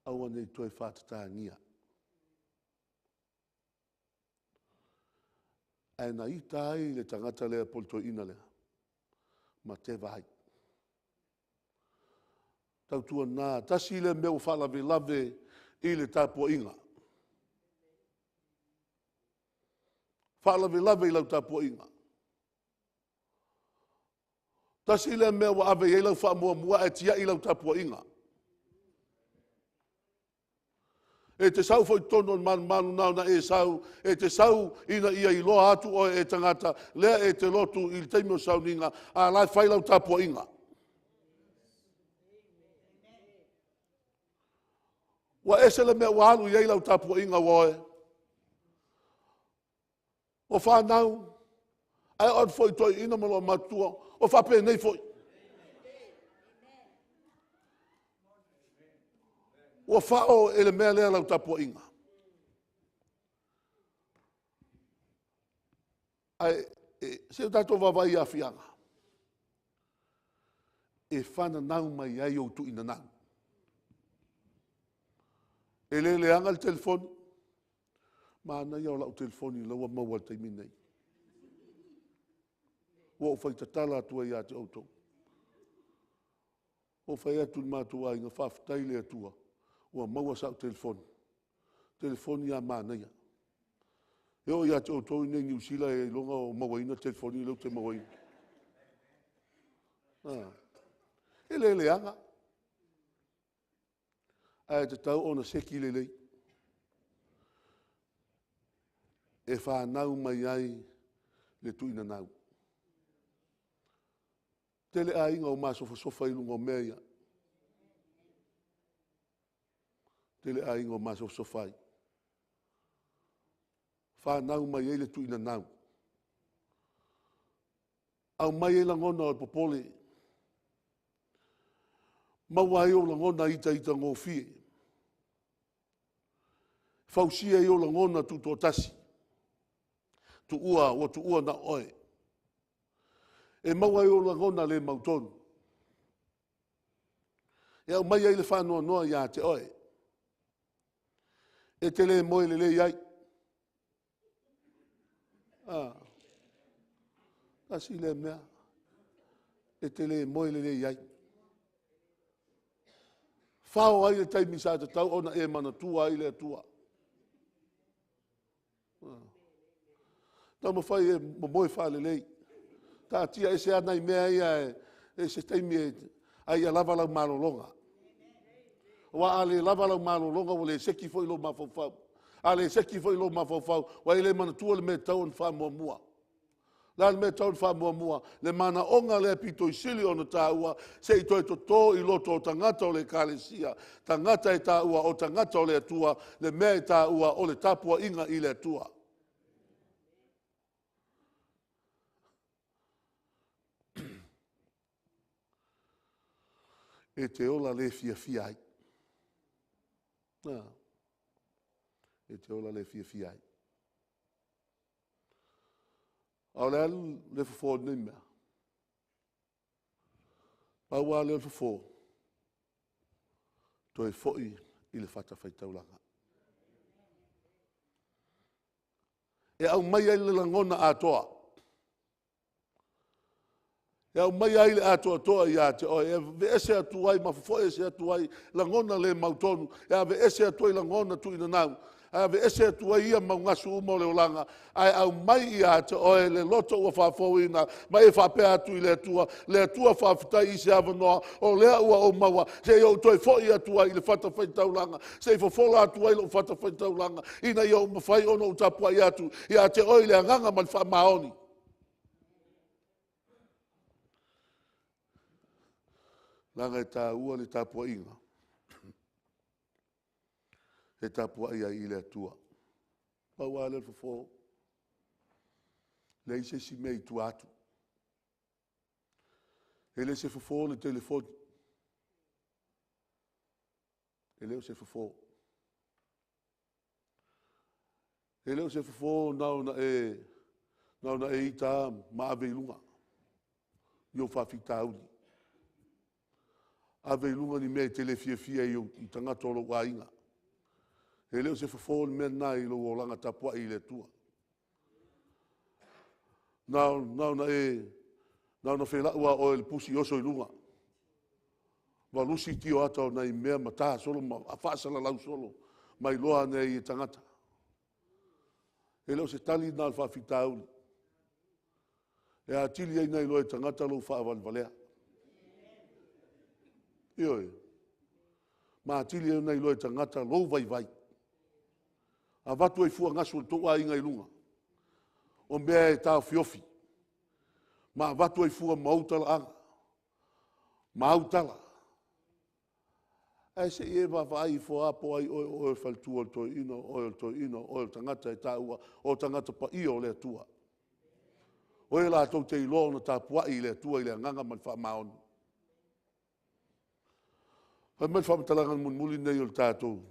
aua ne i toe faatatagia. Ae na ita ai le tagata lea po o le toeaina lea, ma teva ai. Tautuana, tasi lea mea ua faalavelave i le tapuaiga. Faalavelave i lau tapuaiga. Tasi lea mea ua ave i ai lau faamuamua ae tiai lau tapuaiga. E te sau foi i totonu o le malumalu na ona e sau, e te sau ina ia iloa atu oe e tagata, lea e te lotu i le taimi o sauniga, a la e fai lau tapuaiga. Ua ese le mea ua alu i ai lau tapuaiga ua oe. O fanau, ae oo atu foi i toeaiina ma loomatutua, ua faapenei foi. Ua fao e le mea lea lau tapuaiga. Ae se i tatou vaavaai i aafiaga e fananau mai ai ou tuinanau. E le leaga le telefoni. Manaia o lau telefoni la ua maua i le taimi nei. Ua ou faitatala atu ai ia te outou. Ua ou fai atu i le matou aiga, faafetai i le Atua ua maua sau telefoni. Telefoni a manaia. E oo ia te outou i inei i Niu Sila e iloga o mauaina telefoni lea ou te mauaina. Ah. E le leaga. Ae tatau ona seki lelei. E fanau mai ai le tuinanau. Tele aiga o masofasofa i luga o mea ia. Tele aiga o masofasofa ai. Fanau mai ai le tuinanau. Aumai ai lagona o le popole. Maua ai ou lagona itaitagofie. Fausia ai ou lagona tutoatasi. Tuua, ua tuua na oe. E maua ai ou lagona le mautonu. E aumai ai le faanoanoa ia te oe. E te le moe lelei ai. Ah. Tasi lea mea. E te le moe lelei ai. Fao ai le taimi sa tatau ona e manatua ai le Atua. Ah. Taumafai e momoe faalelei. Taatia ese lava nai mea ia e se taimi e, a ia lava lau malologa. Aua a le lava lau malologa ua le seki foi lou mafaufau. A le seki foi lou mafaufau, ua e le manatua le mea e tatau ona faamuamua. O le a le mea e tatau ona faamuamua? Le manaoga lea pito i sili ona taua, se i toe toto i loto o tagata o le Ekalesia, tagata e taua o tagata o le Atua, le mea e taua o le tapuaiga i le Atua. E te ola le fiafia ai. E te ola le fiafia ai. A o le a le fofo o lenei mea? Pau lava lea o le fofo, toe foi i le fatafaitaulaga. E aumai ai le lagona atoa. E aumai ai le atoatoa ia te oe, e aveese atu ai ma fofoe ese atu ai lagona le mautonu, e aveese atu ai lagona tuuinanau, e aveese atu ai ia mau gasu uma o le olaga, ae aumai ia te oe le loto ua faafouina, ma e faapea atu i le Atua, le Atua faafetai i se avanoa o lea ua ou maua, se i ou toe foi atu ai i le fatafaitaulaga, se i fofola atu ai lou fatafaitaulaga, ina ia ou mafai ona ou tapuai atu ia te oe i le agaga ma le faamaoni. Leaga e taua le tapuaiga e tapuai ai i le Atua. Pau lava lea o le fofo, leai se isi mea i tua atu. E le o se fofo le telefoni. E le o se fofo. E le o se fofo na ona e, na ona e ita lava ma ave i luga i ou faafitauli. Ave i luga ni mea e te le fiafia ai i tagata o lou aiga. E le o se fofo le mea lena i lou olaga tapuai i le Atua. Na ona e, na ona felau lava oe i le pusi oso i luga. Valusi tioata o nai mea ma ta solo ma faasalalau solo ma iloa ane ai e tagata. E le o se tali lena o le faafitauli. E atili ai ona iloa e tagata lou faavalevalea. Ioe. Ma atili ai ona iloa e tagata lou vaivai. Avatu ai fua gasu o le tou aiga i luga, o mea e taofiofi, ma avatu ai fua ma ou talaaga ma au tala. Ae se i e vaavaai ifo lava po o ai oe, o oe o le faletua o le toeaina, o oe o le toeaina, o oe o le tagata e taua, o tagata paia o le Atua. O e latou te iloa ona tapuai i le Atua i le agaga ma le faamaoni. Fai mai le faamatalaga mulimuli lenei o le tatou.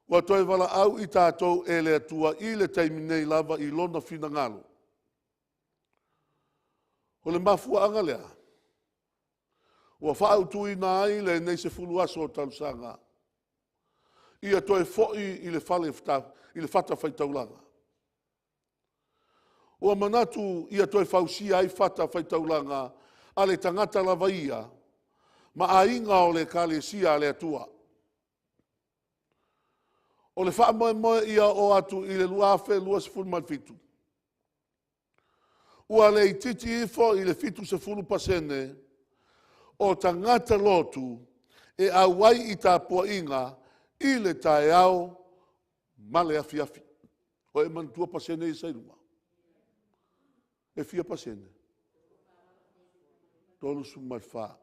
Ua toe valaau i tatou e le Atua i le taimi nei lava i lona finagalo. O le mafuaaga lea ua faautuina ai lenei 10 aso o talosaga ia toe foi i le fale i le fatafaitaulaga. Ua manatu ia toe fausia ai fatafaitaulaga a le tagata lava ia ma aiga o le Ekalesia a le Atua. O le faamoemoe ia oo atu i le 2027, ua le itiiti ifo i le 70% o tagata lotu e auai i tapuaiga i le taeao ma le afiafi. O e manatua pasene ia sa i luga? E fia pasene? 34.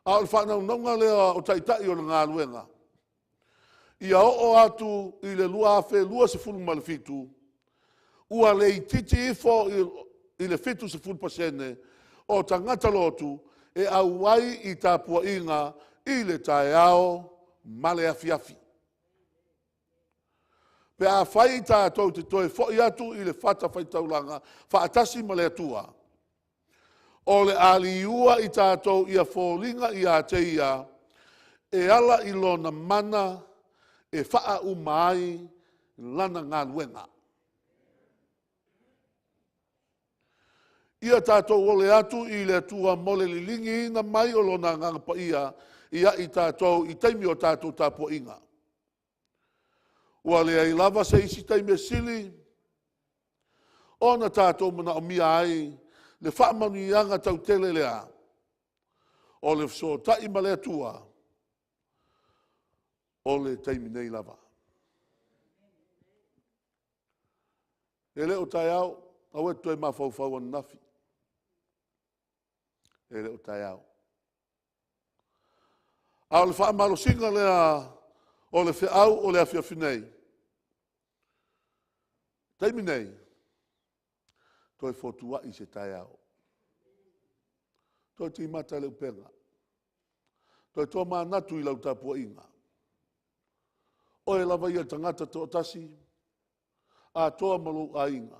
A o le faanaunauga lea o Taitai o le galuega, ia oo atu i le 2027, ua le itiiti ifo i le 70% o tagata lotu e auai i tapuaiga i le taeao ma le afiafi. Pe afai tatou te toe foi atu i le fatafaitaulaga faatasi ma le Atua, o le a liua i tatou ia foliga ia te ia e ala i lona mana e faauma ai lana galuega. Ia tatou ole atu i le Atua mo le liligiina mai o lona Agaga Paia ia i tatou i taimi o tatou tapuaiga. Ua leai lava se isi taimi e sili ona tatou manaomia ai le faamanuiaga tautele lea. O le fesootai ma le Atua, o le taimi nei lava. E le o taeao, aua e te toe mafaufau ananafi. E le o taeao. A o le faamalosiga lea o le feau o le afiafi nei, taimi nei, toe fotuai se taeao. Toe timata le upega. Toe tomanatu i lau tapuaiga. Oe lava ia le tagata toatasi, atoa ma lou aiga.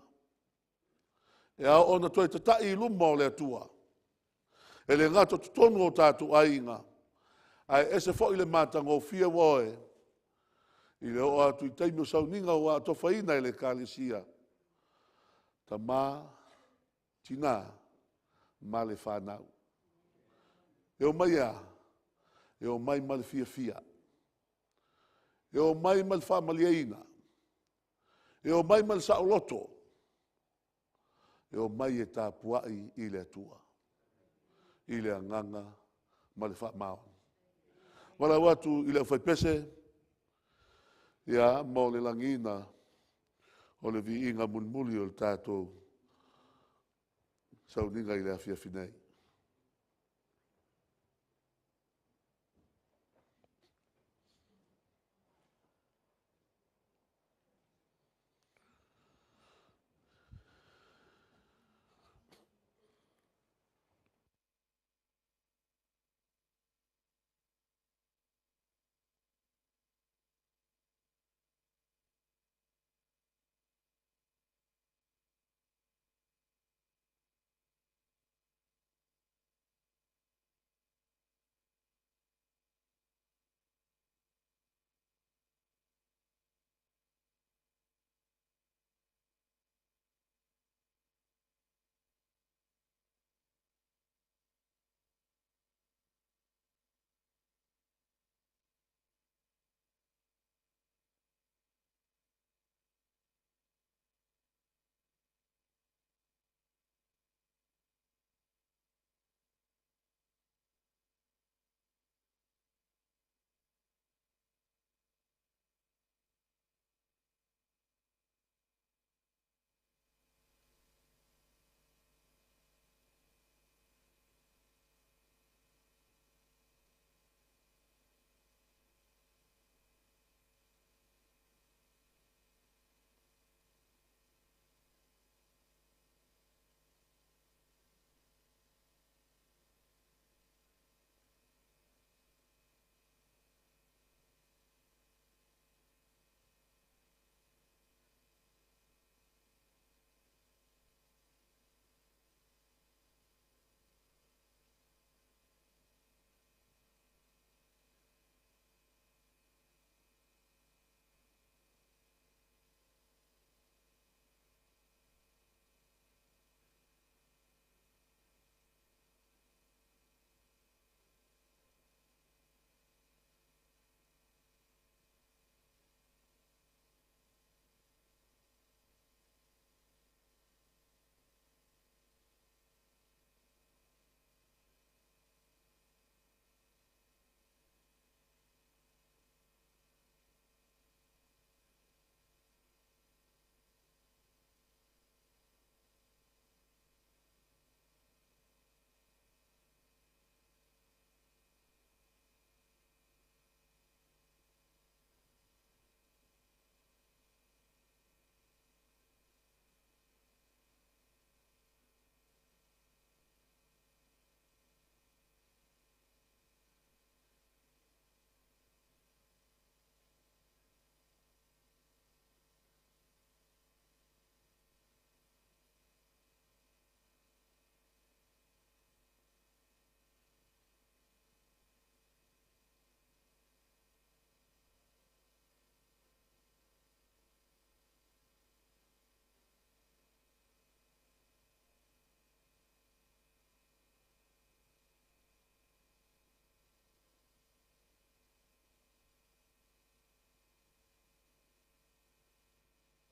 E ao ona toe tatai i luma o le Atua. E le gata totonu o tatou aiga, ae ese foi le matagofie ua oe i le oo atu i taimi o sauniga ua atofaina e le Ekalesia, tama, tina ma le fanau. E omai e a? E omai ma le fiafia. E omai ma le faamalieina. E omai ma le saoloto. E omai e tapuai i le Atua, i le agaga ma le faamaoni. Valaau atu i le aufaipese, ia, mo le lagiina o le viiga mulimuli o le tatou sauniga i le afiafi nei.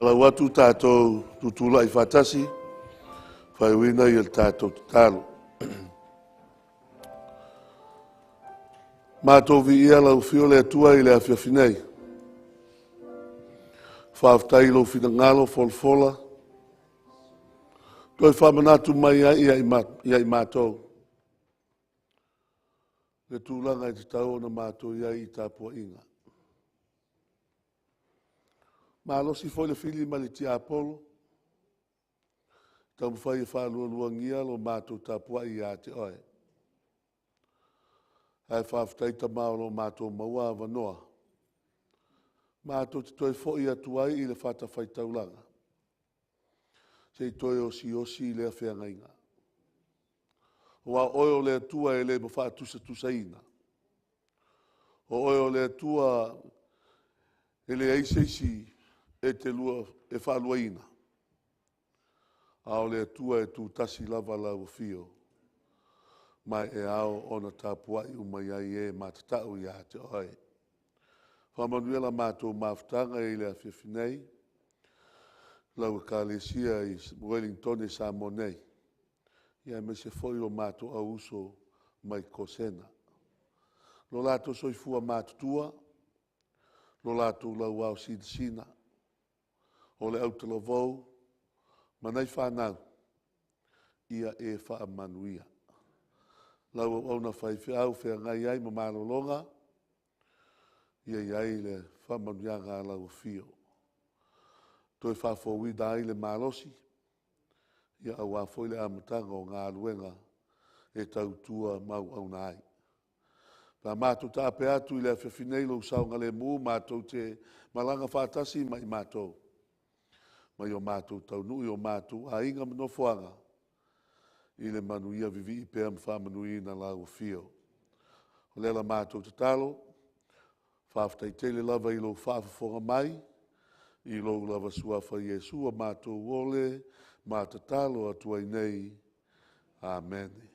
Lau atu tatou tutulai faatasi, faaiuina ia le tatou tatalo. Matou viia lau afio le Atua i le afiafi nei. Faafetai i lou finagalo folafola, toe faamanatu mai ai ia i matou le tulaga e tatau ona matou i ai i tapuaiga. Malosi foi le fili ma le tiapolo, taumafai e faaloaloagia lo matou tapuai ia te oe. Ae faafetai Tama o lo o matou maua avanoa, matou te toe foi atu ai i le fatafaitaulaga, se i toe osiosi lea feagaiga. Aua o oe o le Atua e le faatusatusaina. O oe o le Atua e leai se isi e te lua e faaluaina, a o le Atua e tutasi lava lau afio, ma e ao ona tapuai uma i ai e matatau ia te oe. Faamanuia la matou mafutaga i le afiafi nei, lau Ekalesia i Ueligitone i Samoa nei, aemaise foi o matou auuso mai Kosena. Lo latou soifua matutua, lo latou lauaosinasina, o le autalavou ma nai fanau, ia e faamanuia. Lau auauna faifeau feagai ai ma malologa, ia i ai le faamanuiaga a lau afio, toe faafouina ai le malosi, ia aua foi le amataga o galuega e tautua ma auauna ai. Pe a matou taape atu i le afiafi nei i lou saogalemu, matou te malaga faatasi ma i matou, mai o matou taunuu i o matou aiga ma nofoaga, i le manuia vivii pea ma faamanuiina lau afio. O lea la matou tatalo, faafetai tele lava i lou faafofoga mai, i lou lava Suafa Iesu ua matou ole ma tatalo atu ai nei. Amene.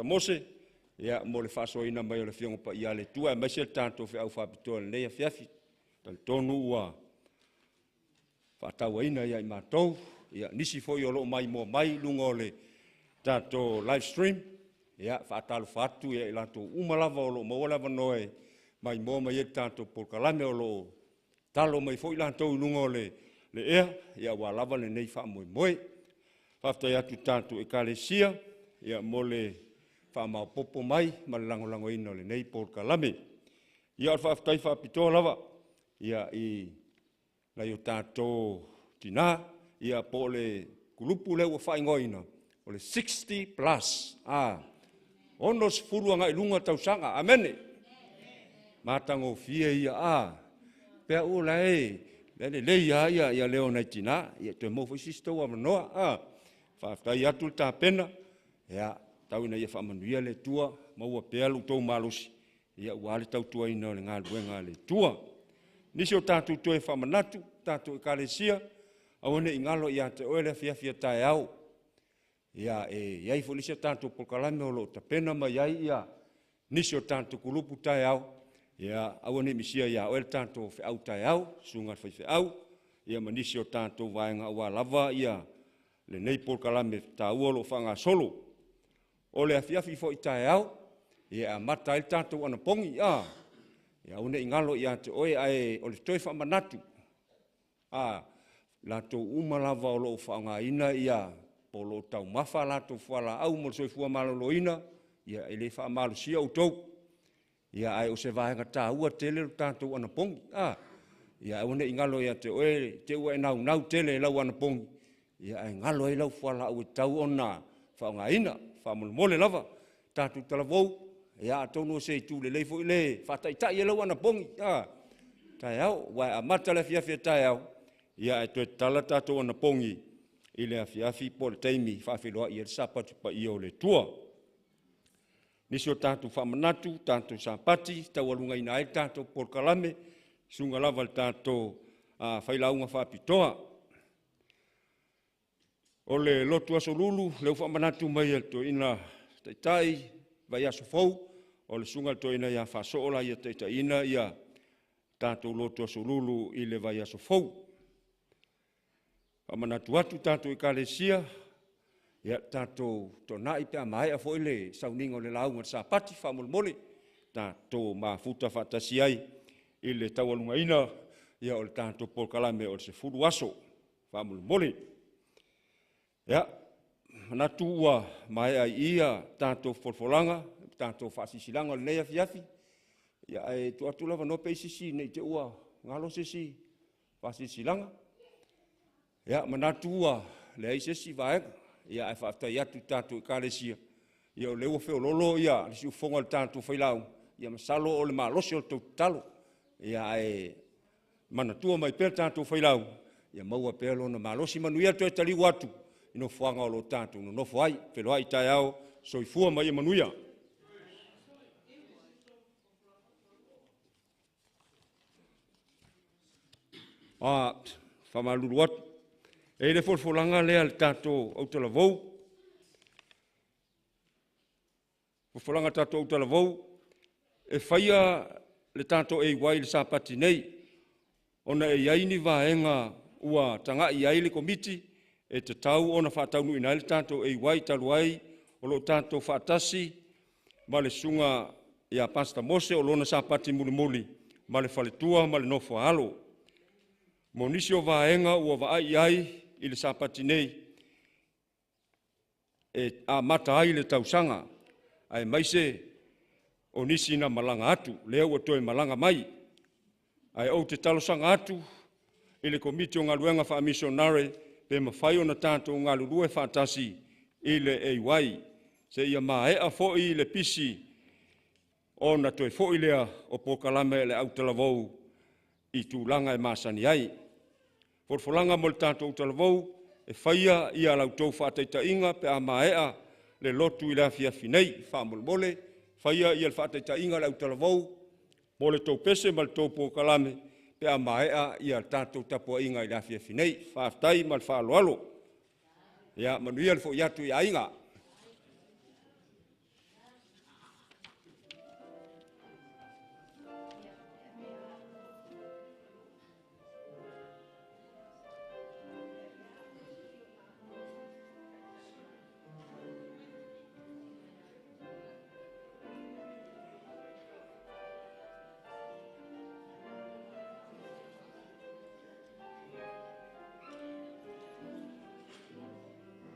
Mose mo le faasoaina mai o le Afioga Paia a le Atua, aemaise le tatou feau faapitoa i lenei afiafi. Talitonu ua faatauaina ia i matou, ia nisi foi o lo o maimoa mai i luga o le tatou live stream, ia faatalofa atu ia i latou uma lava o lo o maua le avanoa e maimoa mai ai i le tatou polokalame, o lo o talo mai foi latou i luga o le ea, ia aua lava lenei faamoemoe. Faafetai atu i tatou Ekalesia mo le faamaopoopo mai ma le lagolagoina o lenei polokalame. Ia o le faafetai faapitoa lava i nai o tatou tina, ia po o le kulupu lea ua faaigoaina o le 60 plus, 60 agai i luga tausaga. Amene. Matagofie ia, a pea ua la e lelei lava ia leo o nai tina, ia toe maua foi se isi tou avanoa. A faafetai atu le tapena, ia tau ina ia faamanuia le Atua, maua pea lo outou malosi aua le tautuaina o le galuega a le Atua. Nisi o tatou toe faamanatu, tatou Ekalesia, aua ne i galo ia te oe le afiafi a taeao. Ia e i ai foi le isi a tatou polokalame o lo o tapena mai ai nisi o tatou kulupu taeao, ia aua ne i misia ia oe le tatou feau taeao, susuga i le faifeau, ia ma nisi o tatou vaega aua lava lenei polokalame taua o lo o faagasolo. O le afiafi foi taeao, ia e amata ai le tatou anapogi, a, ia aua ne i galo ia te oe, ae o le toe faamanatu, latou uma lava o lo o faaaogaina po o lo o taumafa a latou fualaau mo le soifua maloloina, ia e le faamalosia outou, ae o se vaega taua tele le tatou anapogi, a. Ia aua ne i galo ia te oe, te i ua e naunau tele i lau anapogi, ia ae galo ai lau fualaau e tatau ona faaaogaina. Faamolemole lava, tatou talavou, ia atonu o se itu lelei foi lea e faataitai ai lau anapogi taeao, aua e amata le afiafi a taeao, ia ae toe tatala tatou anapogi i le afiafi po o le taimi e faafeiloai ai le Sapati Paia o le Atua. Nisi o tatou faamanatu, tatou Sapati e taualugaina ai le tatou polokalame, susuga lava i le tatou failauga faapitoa. O le lotu Aso Lulu, lea ua faamanatu mai e le toeaina taitai, vaiaso fou, o le susuga i le toeaina ia Faasoo le a taitaiina le tatou lotu Aso Lulu i le vaiaso fou. Faamanatu atu tatou Ekalesia, ia tatou toonai pe a maea foi le sauniga o le lauga i le Sapati, faamolemole, tatou mafuta faatasi ai i le taualugaina o le tatou polokalame o le 10 aso, faamolemole. Ia, manatu ua maea i i a tatou folafolaga ma tatou faasilasilaga o lenei afiafi, ae tuu atu le avanoa pe i ai se isi ne i te i ua galo se isi faasilasilaga. Ia, manatu ua leai se isi vaega, ae faafetai atu i tatou Ekalesia, ia o lea ua feoloolo le siufofoga o le tatou failauga, ia masalo o le malosi o le tou tatalo. Ae manatua mai pea le tatou failauga, ia maua pea lona malosi. Manuia le toe taliu atu i nofoaga o lo o tatou nonofo ai. Feiloai taeao, soifua ma ia manuia. E faamalulu atu, e i ai le folafolaga lea a le tatou autalavou, folafolaga a le tatou autalavou, e faia le tatou AY i le Sapati nei, ona e i ai ni vaega ua tagai i ai le Komiti e tatau ona faataunuuina ai le tatou AY talu ai o lo o tatou faatasi ma le Susuga ia Pastor Mose, o lona Sapati mulimuli ma le faletua ma le nofo a alo. Ma o nisi o vaega ua vaai i ai i le Sapati nei e amata ai le tausaga, aemaise o nisi na malaga atu, lea ua toe malaga mai. Ae ou te talosaga atu i le Komiti o Galuega Faamisionare pe mafai ona tatou galulue faatasi i le AY seia maea foi le pisi ona toe foi lea o polokalame a le autalavou i tulaga e masani ai. Folafolaga mo le tatou autalavou, e faia la outou faataitaiga pe a maea le lotu i le afiafi nei. Faamolemole, faia le faataitaiga a le autalavou mo le tou pese ma le tou polokalame pe a maea le tatou tapuaiga i le afiafi nei. Faafetai ma le faaaloalo. Ia manuia le foi atu i aiga.